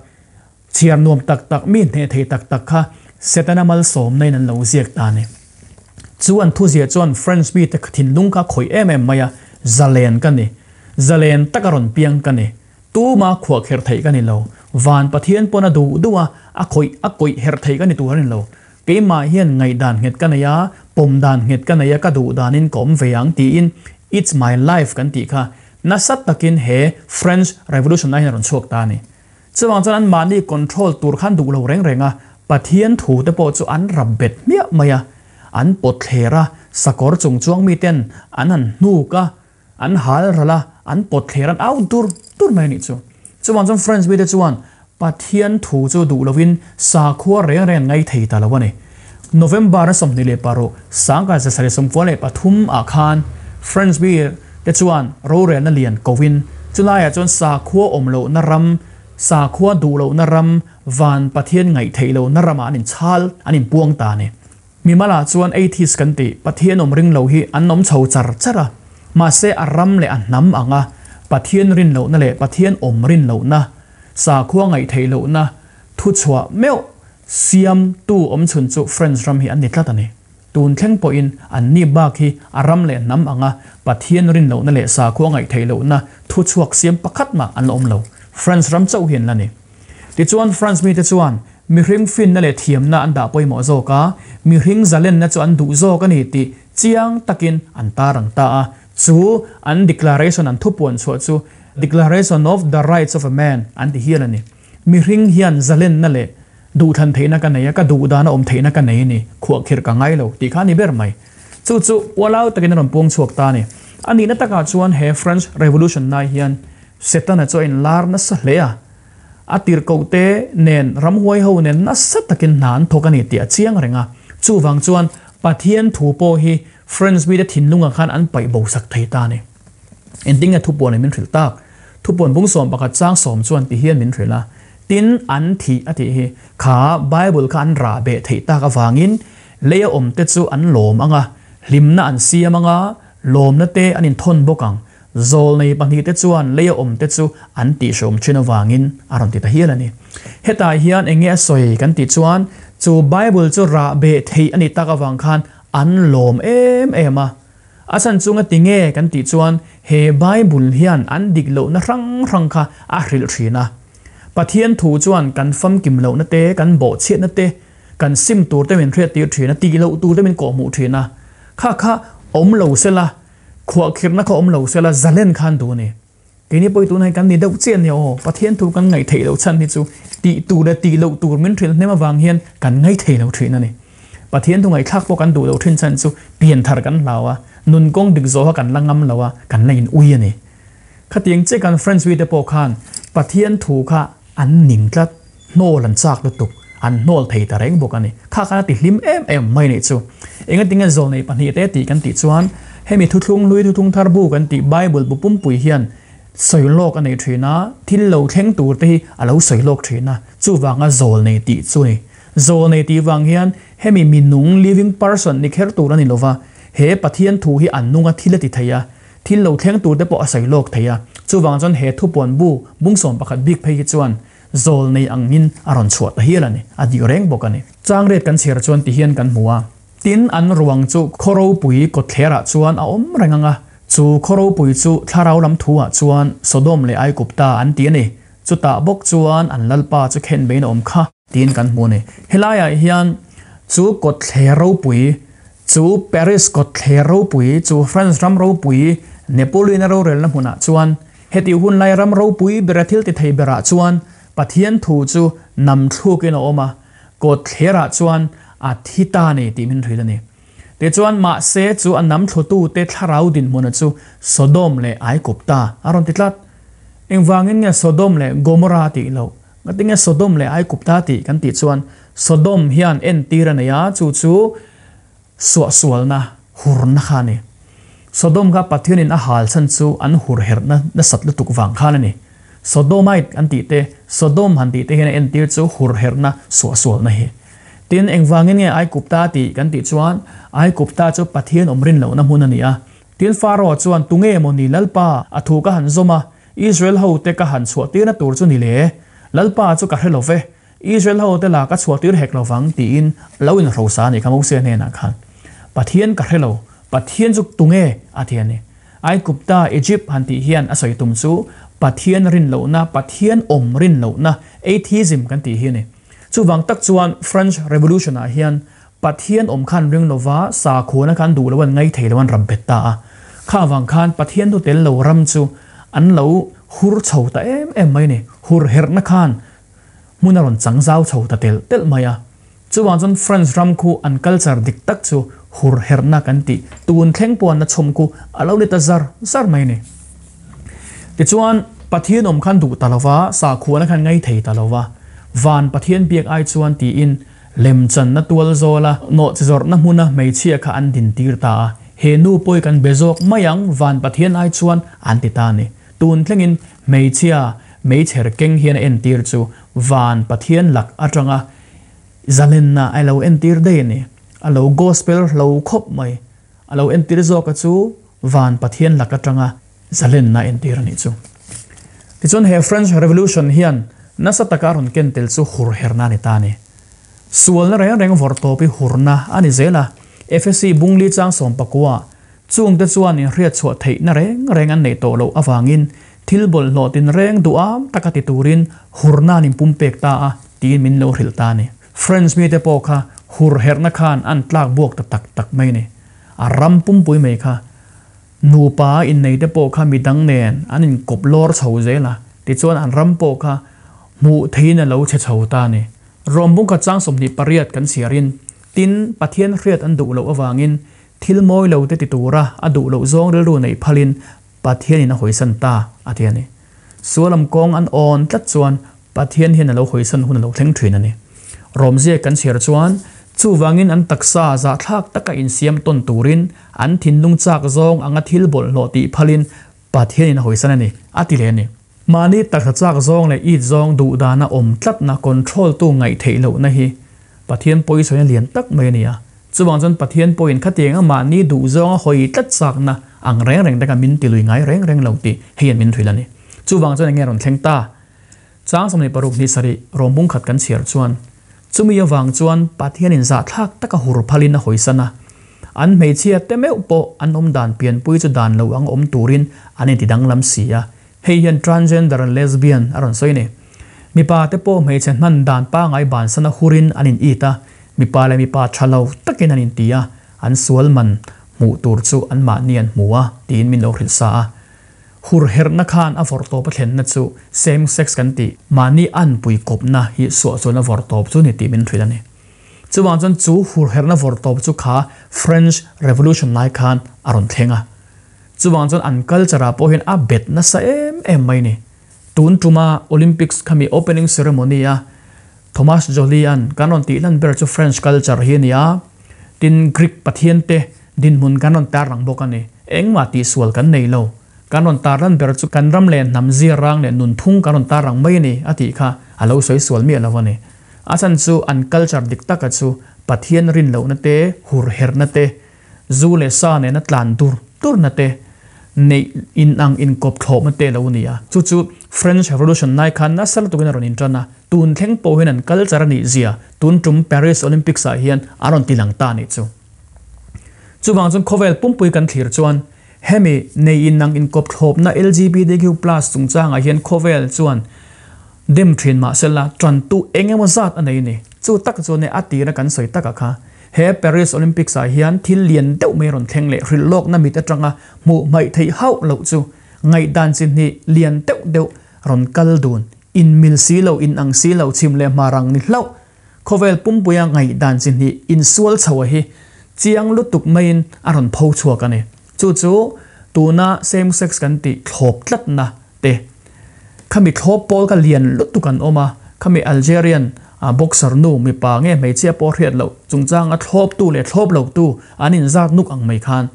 chhiar nuam tak tak, mi hneh thei tak tak kha Setana malsawmna in an lo ziak ta a ni. Chu an thuziah chuan French mite thinlung kha a khawih em em mai a, zalen ka ni, zalen taka rawn piang ka ni. Tuma khuah kherh theih ka ni lo. Van Pathian pawn a duh duh a, a khawih a kawih herh theih ka ni tur a ni lo. Keimah hian ngaihdan nghet ka nei a, pawm dan nghet ka nei a, ka duh danin ka awm ve ang tiin It's my life kan tih kha nasa takin he French Revolution ah hian a rawn chhuak ta a ni. Chuvang chuan anmahni control tur khan duh lo reng reng a, Pathian thu te pawh chu an rap bet hmiah mai a, an pawt thler a, sakawr chung chuang miten an han hnuk a, An hal ral a, an pawt thler an au dur dur mai a nih chu. Chuvang chuan French mite chuan Pathian thu chu duh lovin sakhua reng reng an ngai thei ta lo a ni. November a 26 1793 ah khan French mi te chuan rorelna lian kovin chulaiah chuan sakhua awm lohna ram, sakhua duh lohna ram, van Pathian ngaih theih lohna ramah an inchhal, an inpuang ta a ni. Mimalah chuan atheist kan tih, Pathian awm ring lo hi an awm chho char char a. Mahse a ram leh a hnam anga Pathian rin lohna leh Pathian awm rin lohna, sakhua ngaihtheih lohna thuchhuah meuh siamtu awmchhun chu French ram hi an ni tlat a ni. Tun thleng pawhin anni bak hi a ram leh hnam anga Pathian rin lohna leh sakhua ngaihtheih lohna thuchhuak siam pakhat mah an la awm lo. French ram chauh hi an la ni. Tichuan France mite chuan mihring finna leh thiamna an dah pawimawh zawk a, mihring zalenna chu an duh zawk a ni tih chiang takin an tarang ta a. Chu an declaration an thupuan chhuah chu Declaration of the Rights of a Man an ti hial a ni. Mihring hian zalenna leh duhthlan theihna ka nei a, ka duhdana awm theihna ka nei a ni, khuahkhirh ka ngai lo tih kha a ni ber mai. Chu chu ualau takin a rawn puang chhuak ta a ni. A nihna takah chuan he French Revolution lai hian Setana chu a inlar nasa hle a, a tirhkohte nen ramhuai ho nen nasa takin hna an thawk a ni tih a chiang reng a. Chuvang chuan Pathian thu pawh hi French mite thinlungah khan an paih bo sak thei ta a ni. Engtin nge thupuan in min hrilh tak? Thupuan bung 11 chang sawm chuan ti hian min hrilh a, Tin, an thih a tih hi kha Bible kha an rah beh theih tak avangin leia awmte chu an lawm ang a, hlimna an siam ang a, lawmna te an inthawn bawk ang. Zawlnei pahnihte chuan leia awmte chu an tihhrawm thin avangin a rawn ti ta hial a ni. Hetah hian eng nge a sawi kan tih chuan chu Bible chu rah beh theih a nih tak avang khan an lawm em em a. A chhan chunga ti nge kan tih chuan he Bible hian an dik lohna hrang hrang kha a hrilh thin a. Pathian thu chuan kan famkim lohna te, kan bawhchhiatna te, kan sim tur te min hriattir thin a, tih loh tur te min kawhhmuh thin a. Kha kha awm lo sela. Khuahkhirhna kha awm lo sela zalen khan duh a ni. Keini pawh hi tunah hian kan ni deuh chiah a nia aw. Pathian thu kan ngaih theih loh chhan hi chu tih tur leh tih loh tur min hrilh hnem avang hian kan ngaih thei lo thin a ni. Pathian thu ngaihthlak pawh kan duh loh thin chhan chu pianthar kan hlau a, nun kawng dik zawha kan la ngam lo a, kan la in ui a ni. Khatiang chiah kan French mite pawh khan Pathian thu kha an ning tlat. Hnawl an chak lutuk, an hnawl thei ta reng bawk a ni. Kha khan a ti hlim em em mai nih chu. Engatinge zawlnei pahnih te tih kan tih chuan hemi thuthlung hlui thuthlung thar bu kan tih Bible bu pumpui hian sawi lawk a nei thin a, thil lo thleng tur te hi a lo sawi lawk thin a, chuvanga zawlnei tih chu ni. Zawlnei tih vang hian hemi minung, living person, ni kher tur a ni lova, he Pathian thu hi an nunga thil a ti thei a, thil lo thleng tur te pawh a sawi lawk thei a, chuvang chuan he thupuan bu bung 11 bik phei hi chuan Zawl nei angin a rawn chhuah ta hial a ni, a dik reng bawk a ni. Changriat kan chhiar chuan ti hian kan hmu a, tin an ruang chu khaw ropui kawtthlerah chuan a awm reng ang a, chu khaw ropui chu thlarau lam thu ah chuan Sodom leh Aigupta an ti a ni, chutah bawk chuan an lalpa chu khenbein a awm kha tiin kan hmu a ni. Helaiah hian chu kawtthler ropui, chu Paris kawtthler ropui, chu France ram ropui Napoleon-a rorelna hmunah chuan Heti hun lai ram ropui bera thil ti thei berah chuan Pathian thu chu nam thlukin a awm a, kawt thlerah chuan a thi ta ni tih min hrilh a ni. Tichuan, mahse chu a nam thlutute thlarau dinhmuna chu Sodom leh Aigupta a rawn ti tlat. Engvangin nge Sodom leh Gomorrah tih loh? Ngatinge Sodom leh Aigupta tih kan tih chuan Sodom hian entir a nei a, chu chu suahsualna, hurna kha a ni. Sodom kha Pathianin a hal chhan chu an hur herhna nasat lutuk vang khan a ni. Sodomite an tih te, Sodom han tih te hian a entir chu hur herhna, suahsualna hi. Tin, engvangin nge Aigupta tih kan tih chuan Aigupta chu Pathian awm rin lohna hmun a ni a. Tin, Pharaoh chuan tunge maw ni Lalpa a thu ka han zawm a, Israel hote ka han chhuahtirna tur chu ni le? Lalpa chu ka hre lo ve, Israel hote la ka chhuahtir hek lo vang tiin lo inhrosa a nih kha Mosia hnenah khan. Pathian ka hre lo, Pathian chu tunge a ti a ni. Aigupta, Egypt, han tih hian a sawi tum chu Pathian rin lohna, Pathian awm rin lohna, atheism kan tih hi a ni. Chuvang tak chuan French Revolution ah hian Pathian awm khan ring lova sakhuana khan duh lo an ngai thei lo an ram bet ta a. Kha vang khan Pathian thu tel lo ram chu an lo hur chho ta em em mai a ni. Hur herhna khan hmun a rawn chang zau chho ta telh telh mai a. Chuvang chuan France ram khu an culture dik tak chu hur herhna kan tih tun thleng pawh an la chhawm khu a lo ni ta zar zar mai a ni. Tichuan Pathian awm khan duh ta lova sakhuana khan ngai thei ta lova van Pathian biak ai chuan tiin Lemchanna tual zawla nawhchi zawrhna hmuna hmeichhia kha an dintir ta a, he nu pawi kan be zawk mai ang, van Pathian ai chuan an ti ta a ni. Tun thlengin hmeichhia meichher keng hian a entir chu van Pathian lak atanga zalenna a lo entir daih a ni. A lo gospel hlo khawp mai. A lo entir zawka chu van Pathian lak atanga zalenna entir a nih chu. Tichuan he French Revolution hian nasa taka a rawn ken tel chu hur herna a ni ta a ni. Sualna reng reng vawrh tawp hi hurna a ni zel a, Efesi bungli chang sawmpakua chungte chuan inhriat chhuah theihna reng reng an neih tawh loh avangin thil bawlhhlawh tinreng duham taka ti turin hurna an inpumpek ta a tiin min lo hrilh ta a ni. French mite pawh kha hur herna khan an tlak buak ta tak tak mai a ni. A ram pumpui mai kha Nupa inneite pawh kha midang nen an inkawp lawr chho zel a, tichuan an ram pawh kha hmuh theihin a lo chhe chho ta a ni. Rom bungkhat chang 28 kan chhiarin, Tin, Pathian hriat an duh loh avangin thil mawi lo te ti tura a duh loh zawng rilru neih phalin Pathianin a hawisan ta, a ti a ni. Sualam kawng an awn tlat chuan Pathian hian a lo hawisan hun a lo thleng thin a ni. Rawmzia kan chhiar chuan, chuvangin an taksa zahthlak taka insiam tawn turin an thinlung chak zawng anga thil bawlhhlawh tih phalin Pathianin a hawisan a ni, a ti leh a ni. Mahni taksa chak zawng leh it zawng duhdana awm tlatna control tu ngaih theih lohna hi Pathian pawisawina lian tak mai a ni a. Chuvang chuan Pathian pawhin khatianga mahni duh zawnga hawi tlat chakna ang reng reng taka min tilui ngai reng reng lo tih hei an min hrilh a ni. Chuvang chuan enge rawn thleng ta? Chang 26 ni sarih rawng bung khat kan chhiar chuan, chumi avang chuan Pathianin zahthlak taka hur phalin a hawisan a. An hmeichhia te meuh pawh an awm dan pianpui chu dan lo ang awm turin an inti danglam si a. Hei hian transgender and lesbian a rawn sawi a ni. Mipa te pawh hmeichhe hman dan pangai bansan a hurin an in it a, mipa leh mipa tha lo takin an inti a, an sual man hmuh tur chu anmahni an hmu a tiin min lo hrilh sa a. Hur herhna khan a vawrh tawp a thlenna chu same sex kan tih mahni anpui kawpna hi suahsualna vawrh tawp chu ni tih min hrilh a ni. Chuvang chuan chu hur herhna vawrh tawp chu kha French Revolution lai khan a rawn thleng a. Chuvang chuan an culture ah pawh hian a bet nasa em em mai ni. Tun tuma Olympics khami opening ceremony a Thomas Joly an kan rawn tih lan ber chu French culture hi a ni a, tin Greek pathian te dinhmun kan rawn tarlang bawk a ni. Engmah tihsual kan nei lo. Kan rawn tarlan ber chu kan ram leh hnam ziarang leh nunphung kan rawn tarlang mai a ni a tih kha a lo sawi sual miah lo a ni. A chhan chu an culture dik taka chu Pathian rin lohna te, hurherna te, zu leh sa nena tlan dur durna te, neih inang inkawp thlawhna te lo ni a. Chu chu French Revolution lai khan nasa lutukin a rawn intan a, tun thleng pawh hian an culture a nih zia tun tum Paris Olympics ah hian a rawn ti lang ta a nih chu. Chuvang chuan khawvel pumpui kan thlir chuan hemi nei inang inkawp thlawpna LGBTQ plus chungchangah hian khawvel chuan dem thin mah sela tantu eng emaw zat a nei a ni. Chu tak chuan e a tira kan sawi takah kha he Paris Olympics ah hian thil lian deuh mai rawn thleng leh hrilh lawkna mit atanga hmuh hmaih theih hauh loh chu ngaihdan chi hnih lian deuh deuh rawn kal dun inmil si lo inang si lo chhim leh hmar ang ni hlauh Khawvel pumpuia ngaihdan chi hnih insual chho a hi chiang lutuk maiin a rawn pho chhuak a ni. Chu chu tuna same sex kan tih thlawp tlatna te. Khami thlawp pawl kha lian lutuk an awm a, Khami Algerian boxer nu mipa nge hmeichhia pawh hriat loh chungchanga thlawptu leh thlawp lotu an inzat nuk ang mai khan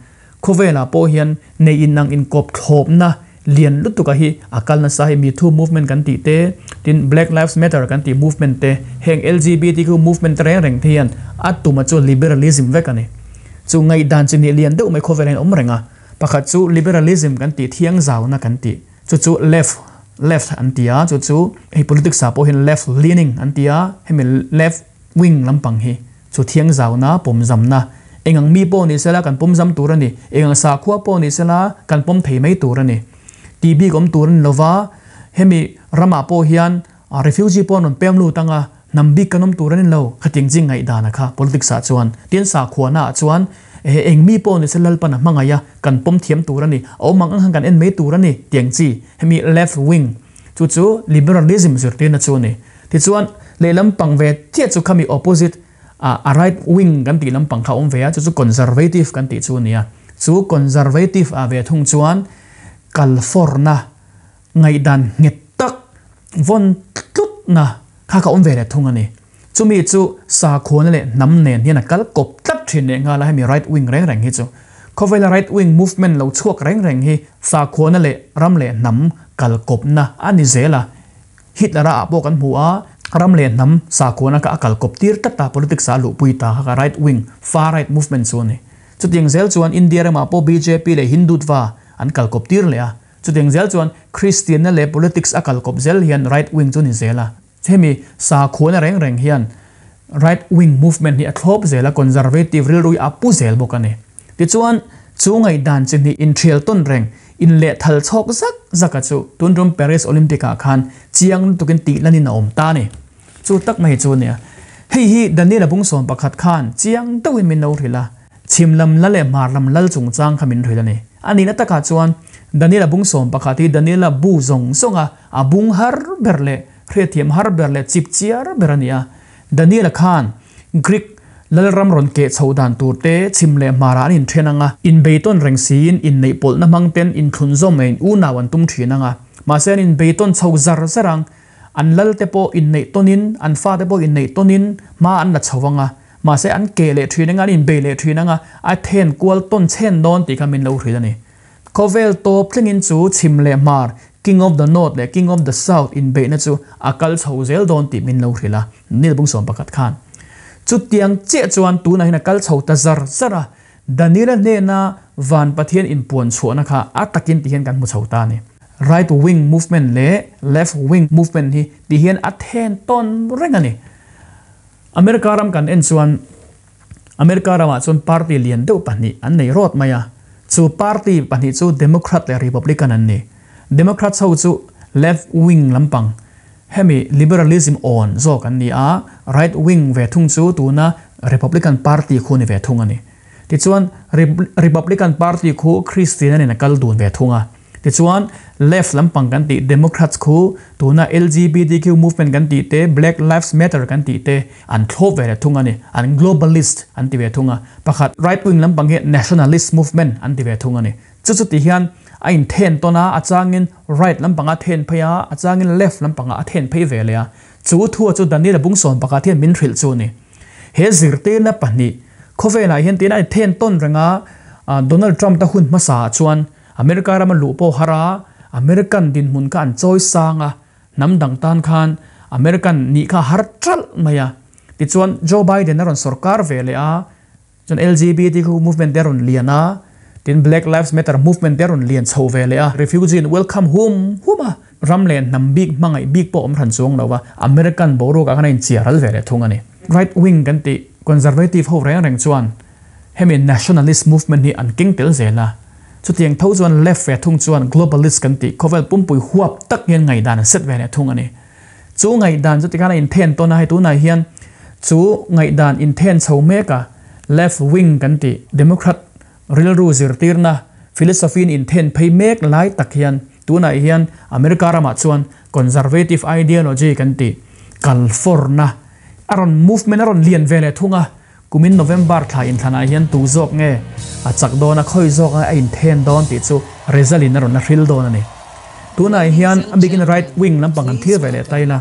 khawvelah pawh hian nei inang inkawp thlawpna lian lutuka hi a kal nasa hi Me Too movement kan tih te, tin Black Lives Matter kan tih movement te, heng LGBTQ movement te reng reng te hian a tuma chu liberalism vek a ni. Chu ngaihdan chi nih lian deuh mai khawvelah hian awm reng a. Pakhat chu liberalism kan tih thiangzauna kan tih. Chu chu left, left an ti a, chu chu hei politics ah pawh hian left leaning an ti a, hemi left wing lampang hi chu thiangzauna, pawmzamna, engang mi pawh ni sela kan pawmzam tur a ni, engang sakhua pawh ni sela kan pawm thei mai tur a ni tih bik awm tur a ni lova, hemi ramah pawh hian refugee pawh an rawn pem lut anga hnam bik kan awm tur a ni lo, khatiang chi ngaihdan a kha politics ah chuan, tin sakhuana ah chuan Ehe, eng mi pawh ni se Lalpan a hmangaih a, kan pawm thiam tur a ni, a awm ang ang khan kan en mai tur a ni, tiang chi, hemi left wing, chu chu liberalism zirtirna chu a ni. Tichuan, lehlam pang ve chiah chu khami opposite, a right wing kan tih lampang kha a awm ve a, chu chu conservative kan tih chu a ni a. Chu conservative ah ve thung chuan kalfawrna, ngaihdan nghet tak, vawn tlutna kha ka awm ve leh thung a ni. Chumi chu sakhuana leh hnam nen hian a kal kawp tlat thin leh nghal a, hemi right wing reng reng hi chu. Khawvela right wing movement lo chhuak reng reng hi sakhuana leh ram leh hnam kal kawpna a ni zel a. Hitler-a ah pawh kan hmu a, ram leh hnam sakhuana kha a kal kawp tir tlat a, politics ah a luhpui ta kha right wing, far right movement chu a ni. Chutiang zel chuan India ramah pawh bjp leh Hindutva an kal kawp tir leh a. Chutiang zel chuan Kristianna leh politics a kal kawp zel hian right wing chu ni zel a. Hemi sakhuana reng reng hian right wing movement hi a thlawp zel a, conservative rilru hi a pu zel bawk a ni. Tichuan, chu ngaihdan chi hnih inthial tawn reng, inlehthal chhawk zak zaka chu tun tum Paris Olympic ah khan chiang lutukin tih lanin a awm ta a ni. Chu tak mai chu a nia. Hei hi Daniel-a bungsawm pakhat khan chiang deuhin min lo hrilh a. Chhim lam lal leh hmar lam lal chungchang kha min hrilh a ni. A nihna takah chuan Daniel-a bungsawm pakhat hi Daniel-a bu zawng zawnga a bung har ber leh hriatthiam har ber leh chip chiar ber a ni a. Daniel-a khan Greek lalram rawn keh chhoh dan tur te chhim leh hmarah an inthen ang a, inbeitawn reng siin inneih pawlhna hmang ten inthlunzawm leh in unau an tum thin ang a. Mahse an inbeitawn chho zar zar ang. An lal te pawh inneih tawnin, an fate pawh inneih tawnin hma an la chho ang a. Mahse an keh leh thin anga, an inbei leh thin anga, a then kual tawn chhen dawn tih kha min lo hrilh a ni. Khawvel tawp thlengin chu chhim leh hmar, King of the North leh King of the South inbeihna chu a kal chho zel dawn tih min lo hrilh a, Nil Bungsawm pakhat khan. Chutiang chiah chuan tunah hian a kal chho ta zar zar a, Daniela hnena Van Pathian inpuan chhuahna kha a takin ti hian kan hmu chho ta a ni. Right wing movement leh left wing movement hi ti hian a then tawn reng a ni. America ram kan en chuan America ramah chuan party lian deuh pahnih an nei rawt mai a, chu party pahnih chu Democrat leh Republican an ni. Democrats ho chu left wing lampang, hemi liberalism awn zawk an ni a, right wing ve thung chu tuna Republican party khu ni ve thung a ni. Tichuan Republican party khu Christian anin a kal dun ve thung a. Tichuan, left lampang kan tih Democrats khu tuna LGBTQ movement kan tih te, Black Lives Matter kan tih te an thlawp ve leh thung a ni. An globalist an ti ve thung a. Pakhat right wing lampang hi nationalist movement an ti ve thung a ni. Chu chu ti hian a inthen tawn a, a changin right lampanga a then phei a, a changin left lampanga a then phei ve leh a. Chu thua chu Daniel-a bungsawm pakhat hian min hrilh chu a ni. He zirtirna pahnih khawvelah hian tiin a inthen tawn reng a, Donald Trump-a hun hmasaah chuan America rama luh pawh har a, American dinhmun kha an chawi sang a, hnam dang tan khan American nih kha a har ṭalh mai a. Tichuan, Joe Biden a rawn sawrkar ve leh a, chuan LGBTQ movement te a rawn lian a, tin Black Lives Matter movement te a rawn lian chho ve leh a, refugee in welcome hum hum a, ram leh hnam bik hmangaih bik pawh awm hran chuang lo a, American boruak ah khan a inchiar ral ve leh thung a ni. Right wing kan tih conservative ho reng reng chuan hemi nationalist movement hi an keng tel zel a, chutiang tho chuan left ve thung chuan globalist kan tih khawvel pumpui huap tak hian ngaihdan an set ve leh thung a ni. Chu ngaihdan chu tikhan a inthen tawn a, hei tunah hian chu ngaihdan inthen chho mek a, left wing kan tih democrat rilru zirtirna philosophy in inthen phei mek lai tak hian tunah hian America ramah chuan conservative ideology kan tih kalfawrna a rawn movement a rawn lian ve leh thung a. Kumin November thla inthlanah hian tu zawk nge a chak dawn a, khawi zawk nge a inthen dawn tih chu result in a rawn la hril dawn a ni. Tunah hian a bikin right wing lampang kan thlir ve leh ta ila.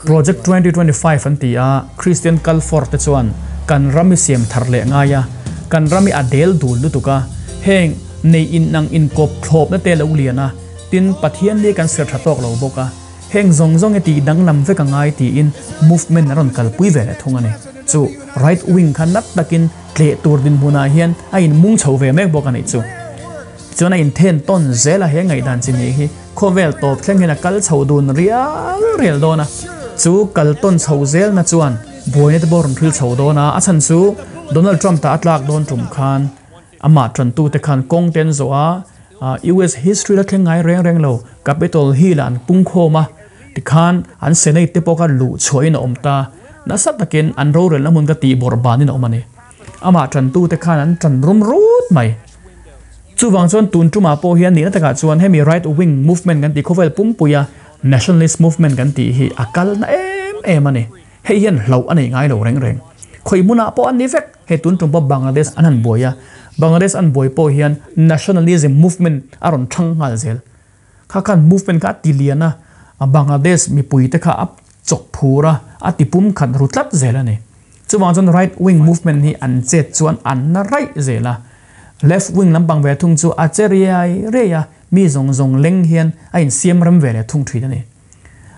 Project 2025 an ti a, Kristian kal fawr te chuan kan ram i siam thar leh ngai a, kan ram i a del dul lutuk a, heng nei in ang inkawp thlawpna te lo lian a, tin Pathian ni kan ser tha tawk lo bawk a, heng zawng zawng i tih danglam vek a ngai tiin movement a rawn kalpui ve leh thung a ni. Chu right wing kha nat takin tleh tur dinhmunah hian a inmung chho ve mek bawk a nih chu. Chuan a inthen tawn zel a, he ngaihdan chi nih hi khawvel tawp thleng hian a kal chho dun rial rial dawn a. Chu kal tawn chho zelna chuan buaina te pawh a rawn hril chho dawn a, a chhan chu Donald Trump ta a tlak dawn tum khan amah tantute khan kawng te an zawh a, US history la thleng ngai reng reng lo Capitol Hill ah an pung khawm a, tikhan an Senate te pawh kha luh chhuahin a awm ta, nasa takin an rorelna hmun ka tih bawrh banin a awm a ni. Amah tantute khan an tan rum rut mai. Chuvang chuan tun tumah pawh hian nihna takah chuan hemi right wing movement kan tih khawvel pumpuia nationalist movement kan tih hi a kal na em em a ni. Hei hian hlauh a nei ngai lo reng reng. Khawi hmunah pawh an ni vek. Hei tun tum pawh Bangladesh an han buai a, Bangladesh an buai pawh hian nationalism movement a rawn thang nghal zel. Kha khan movement kha a ti lian a, Bangladesh mipuite kha a chawk phur a, a ti pum khat ru tlat zel a ni. Chuvang chuan right wing movement hi an chet chuan an na raih zel a, left wing lampang ve thung chu a che riai riai a, mi zawng zawng leng hian a insiam rem ve leh thung thin a ni.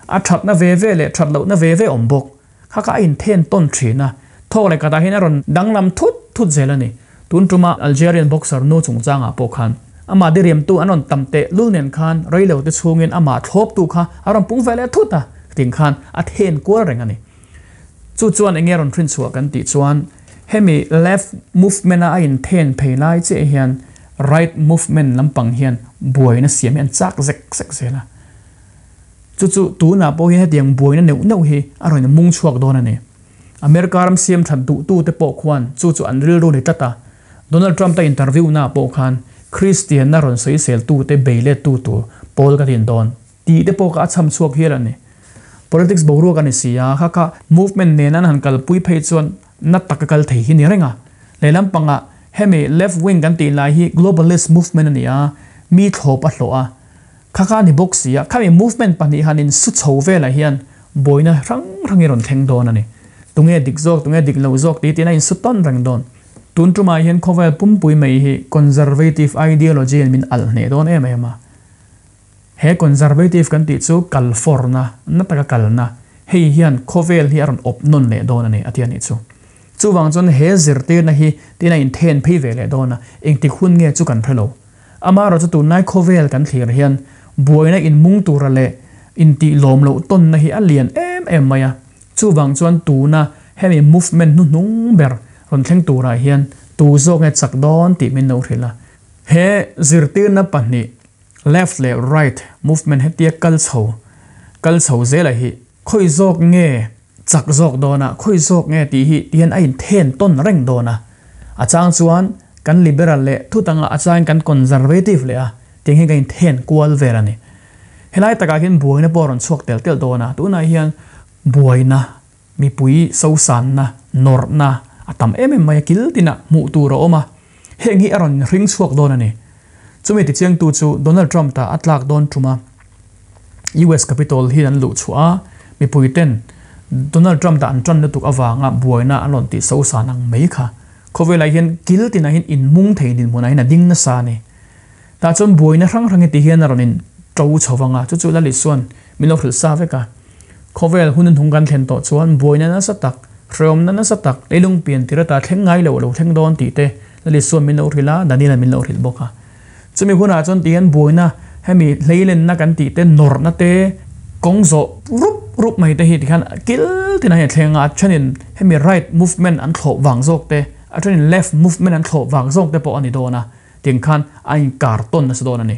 A thatna ve ve leh that lohna ve ve awm bawk. Kha kha a inthen tawn thin a, thawk leh katah hian a rawn danglam thut thut zel a ni. Tun tuma Algerian boxer nu chungchangah pawh khan amah diriamtu an rawn tam teh lul nen khan reilo te chhungin amah thlawptu kha a rawn pung ve leh thut a, ting khan a then kual reng a ni. Chu chuan enge rawn hrin chhuah kan tih chuan hemi left movement a a inthen phei lai chiah hian right movement lampang hian buaina siam hi an chak zek zek zel a. Chu chu tunah pawh hian hetiang buaina neuh neuh hi a rawn mung chhuak dawn a ni. America ram siam that duhtute pawh khuan chu chu an rilru ni tlat a. Donald Trump ta interview naah pawh khan Kristianna rawn sawiseltute bei lettu tur pawl ka din dawn tih te pawh kha a chham chhuak hial a ni. Politics boruak a ni si a, kha kha movement nen an han kalpui phei chuan na taka kal thei hi ni reng a. Lehlam pangah hemi left wing kan tih lai hi globalist movement a ni a, mi thlawp a hlawh a. Kha kha a ni bawk si a, khami movement pahnih han in su chho velah hian buaina hrang hrang hi rawn thleng dawn a ni. Tunge dik zawk, tunge dik lo zawk tih tiin a in su tawn reng dawn. Tun tumah hian khawvel pumpui mai hi conservative ideology in min alh hneh dawn em em a. He conservative kan tih chu kal fawrna, na taka kalna, hei hian khawvel hi a rawn awp nawn leh dawn a ni a ti a nih chu. Chuvang chuan he zirtirna hi tiin a inthen phei ve leh dawn a, engtik hun nge chu kan hre lo. Amaherawh chu tunlai khawvel kan thlir hian buaina inmung tura leh intih lawm loh tawnna hi a lian em em mai a. Chuvang chuan tuna hemi movement hnuhnung ber rawn thleng turah hian tu zawk nge chak dawn tih min lo hrilh a. He zirtirna pahnih left leh right movement hetia kal chho kal chho zela hi khawi zawk nge chak zawk dawn a, khawi zawk nge tih hi tihian a inthen tawn reng dawn a. A chang chuan kan liberal leh thut anga a changin kan conservative leh a, tiang hian kan inthen kual vel a ni. Helai takah hian buaina pawh a rawn chhuak tel tel dawn a, tunah hian buaina, mipui sosanna, nawrhna a tam em em mai a, kil tinah hmuh tur a awm a, heng hi a rawn hring chhuak dawn a ni. Chumi tichiangtu chu Donald Trump ta a tlak dawn tum a, US Capitol hi an luh chhuah a, mipui ten Donald Trump ta an tan lutuk avanga buaina an rawn tih sosan ang mai kha. Khawvelah hian kil tinah hian inmung thei dinhmunah hian a ding nasa a ni. Tah chuan buaina hrang hrang hi ti hian a rawn in to chho vang a, chu chu Lali chuan min lo hrilh sa vek a. Khawvel hun hnung kan thlen tawh chuan buaina nasa tak, hreawmna nasa tak, leilung pian tir ata thleng ngai lo a lo thleng dawn tih te Lali chuan min lo hrilh a, Daniel-a min lo hrilh bawk a. Chumi hunah chuan ti hian buaina hemi hleilenna kan tih te, nawrhna te, kawng zawh rup rup mai te hi ti khan kil tin a hei thleng a, a thenin hemi right movement an thlawh vang zawk te, a thenin left movement an thlawh vang zawk te pawh a ni dawn a, tiang khan a inkar tawn nasa dawn a ni.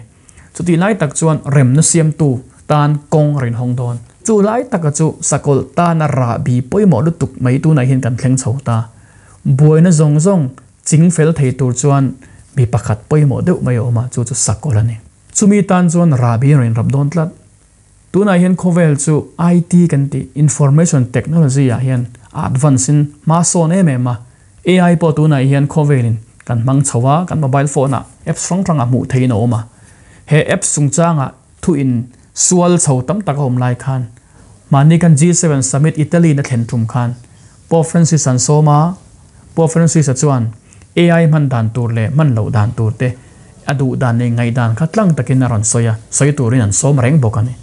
Chutih lai tak chuan remna siamtu tan kawng a rinhawng dawn. Chu lai taka chu sakawlh tana rahbi pawimawh lutuk mai tunah hian kan thleng chho ta. Buaina zawng zawng ching fel thei tur chuan mi pakhat pawimawh deuh mai a awm a, chu chu sakawlh a ni. Chumi tan chuan rahbi a rawn inrap dawn tlat. Tunah hian khawvel chu IT kan tih, Information Technology ah hian a advance in hma sawn em em a. AI pawh tunah hian khawvelin kan hmang chho a, kan mobile phone ah apps hrang hrangah hmuh theihin a awm a. He apps chungchangah thu in sual chho tam tak a awm lai khan Mahni kan G7 Summit Italy na thlen tum khan Pope Francis an sawm a, Pope Francis-a chuan AI hman dan tur leh hman loh dan tur te a duh dan leh ngaihdan kha tlang takin a rawn sawi a, sawi turin an sawm reng bawk a ni.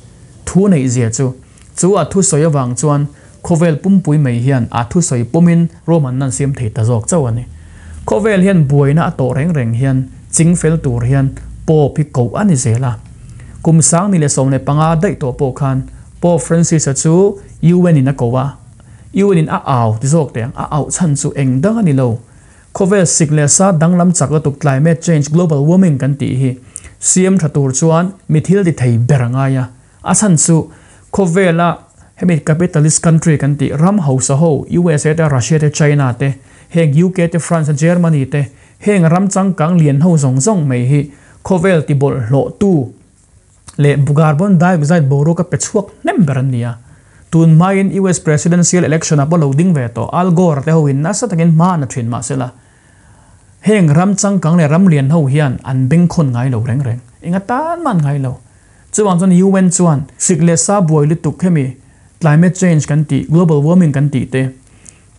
Thu neihzia chu, chu a thusawi avang chuan khawvel pumpui mai hian a thusawi pawmin ruahmanna an siam thei ta zawk chauh a ni. Khawvel hian buaina a tawh reng reng hian ching fel tur hian Pope hi koh a ni zel a. Kum 2015 daih tawh pawh khan Pope Francis-a chu UN in a ko a, UN in a au ti zawk teh ang, a auh chhan chu eng dang a ni lo. Khawvel sik leh sa danglam chak lutuk climate change, global warming kan tih hi siam tha tur chuan mi thil ti thei ber a ngai a. A chhan chu khawvela hemi capitalist country kan tih ram hausa ho USA te, Russia te, China te, heng UK te, France te, Germany te, heng ram changkang lian ho zawng zawng mai hi khawvel ti bawlhhlawh tu leh carbon dioxide boruak a pe chhuak hnem ber an ni a. Tun hmain US Presidential Election ah pawh lo ding ve tawh Al Gore te hoin nasa takin hma an la thin mahsela heng ram changkang leh ram lian ho hian an bengkhawn ngai lo reng reng. Enga tan mah an ngai lo. Chuvang chuan UN chuan sik leh sa buai lutuk hemi climate change kan tih, global warming kan tih te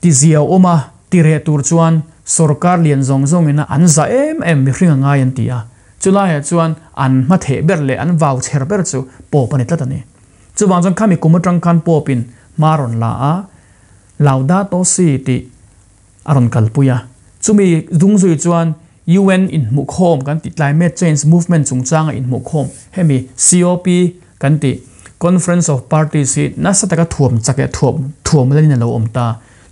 ti zia awm a, ti reh tur chuan sorkar lian zawng zawngin a an za em em mihring a ngai an ti a. Chulaiah chuan an hma theh ber leh an vau chher ber chu Pope a ni tlat a ni. Chuvang chuan khami kum atang khan Pope in hma rawn la a, Laudato Si tih a rawn kalpui a. Chumi dung zui chuan UN inhmuhkhawm kan tih Climate Change Movement chungchanga inhmuhkhawm hemi COP kan tih Conference of Parties hi nasa taka thuam chak leh thuam thuam lanin a lo awm ta.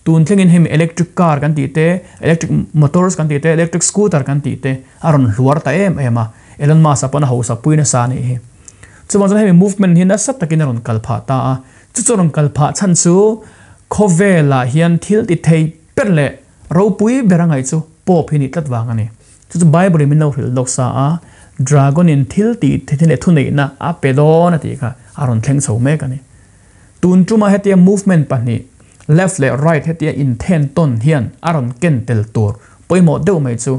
Tun thlengin hemi electric car kan tih te, electric motors kan tih te, electric scooter kan tih te a rawn hluar ta em em a, Elon Musk-a pawn a hausak pui nasa a nih hi. Chuvang chuan hemi movement hi nasa takin a rawn kal phah ta a, chu chu a rawn kal phah chhan chu khawvelah hian thil ti thei ber leh ropui ber a ngaih chu Pope hi nih tlat vang a ni. Chu chu Bible in min lo hrilh lawk sa a, Dragon in thil tih thei leh thuneihna a pe dawn a tih kha a rawn thleng chho mek a ni. Tun tuma hetia movement pahnih, left leh right hetia inthen tawn hian a rawn ken tel tur pawimawh deuh mai chu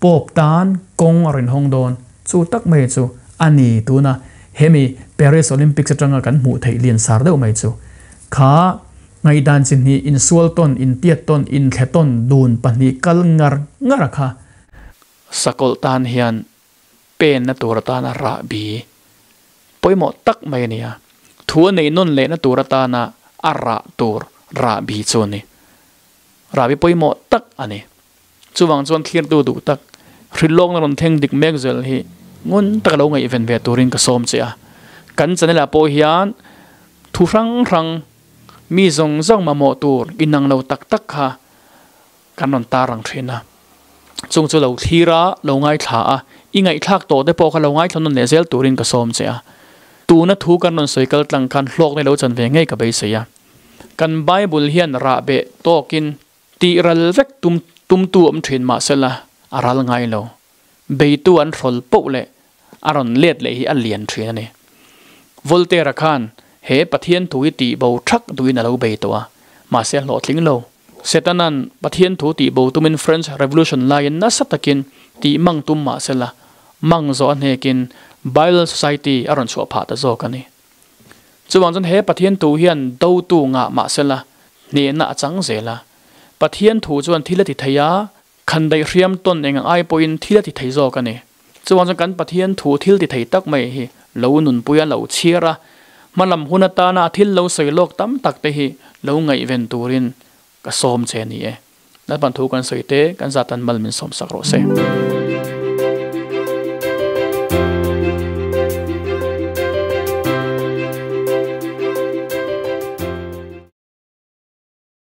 Pope tan kawng a rawn hawng dawn. Chu tak mai chu a ni tuna hemi Paris Olympics atanga kan hmuh theih lian sar deuh mai chu. Kha ngaihdan chi hnih insual tawn, intiat tawn, inthle tawn dun pahnih kal ngar ngar a kha. Sakawlh tan hian penna tur atana rahbi pawimawh tak mai a ni a, thu a neih nawn lehna tur atana a rah tur rahbi chu a ni. Rahbi pawimawh tak a ni. Chuvang chuan thlirtu duh tak, hrilhlawkna rawn thleng dik mek zel hi ngun taka lo ngaihven ve turin ka sawm che a. Kan channel ah pawh hian thu hrang hrang, mi zawng zawng mamawh tur inang lo tak tak kha kan rawn tar ang thin a. Chung chu lo thlir a, lo ngaithla a, i ngaihthlak tawh te pawh kha lo ngaithla nawn leh zel turin ka sawm che a. Tuna thu kan rawn sawi kal tlang khan hlawkna lo chan ve ngei ka beisei a. Kan Bible hian rah beh tawkin tih ral vek tum tumtu awm thin mahsela a ral ngai lo. Beitu an hrawl poh leh a rawn let leh hi a lian thin a ni. Voltaire-a khan he Pathian thu hi tih bo thak duhin a lo bei tawh a, mahse a hlawhtling lo. Setana'n Pathian thu tih bo tumin French Revolution laiin nasa takin tih mang tum mahsela mang zawh a hnekin Bible Society a rawn chhuah phah ta zawk a ni. Chuvang chuan he Pathian thu hian dotu ngah mahsela hnehna a chang zel a. Pathian thu chuan thil a ti thei a, Khan daih hriam tawn eng ang ai pawhin thil a ti thei zawk a ni. Chuvang chuan kan Pathian thu thil ti thei tak mai hi lo nunpui a lo chhiar a, hmalam hun atana a thil lo sawi lawk tam tak te hi lo ngaihven turin ka sawm che a ni e. Lalpan thu kan sawi te kan zatan mal min sawmsak rawh se.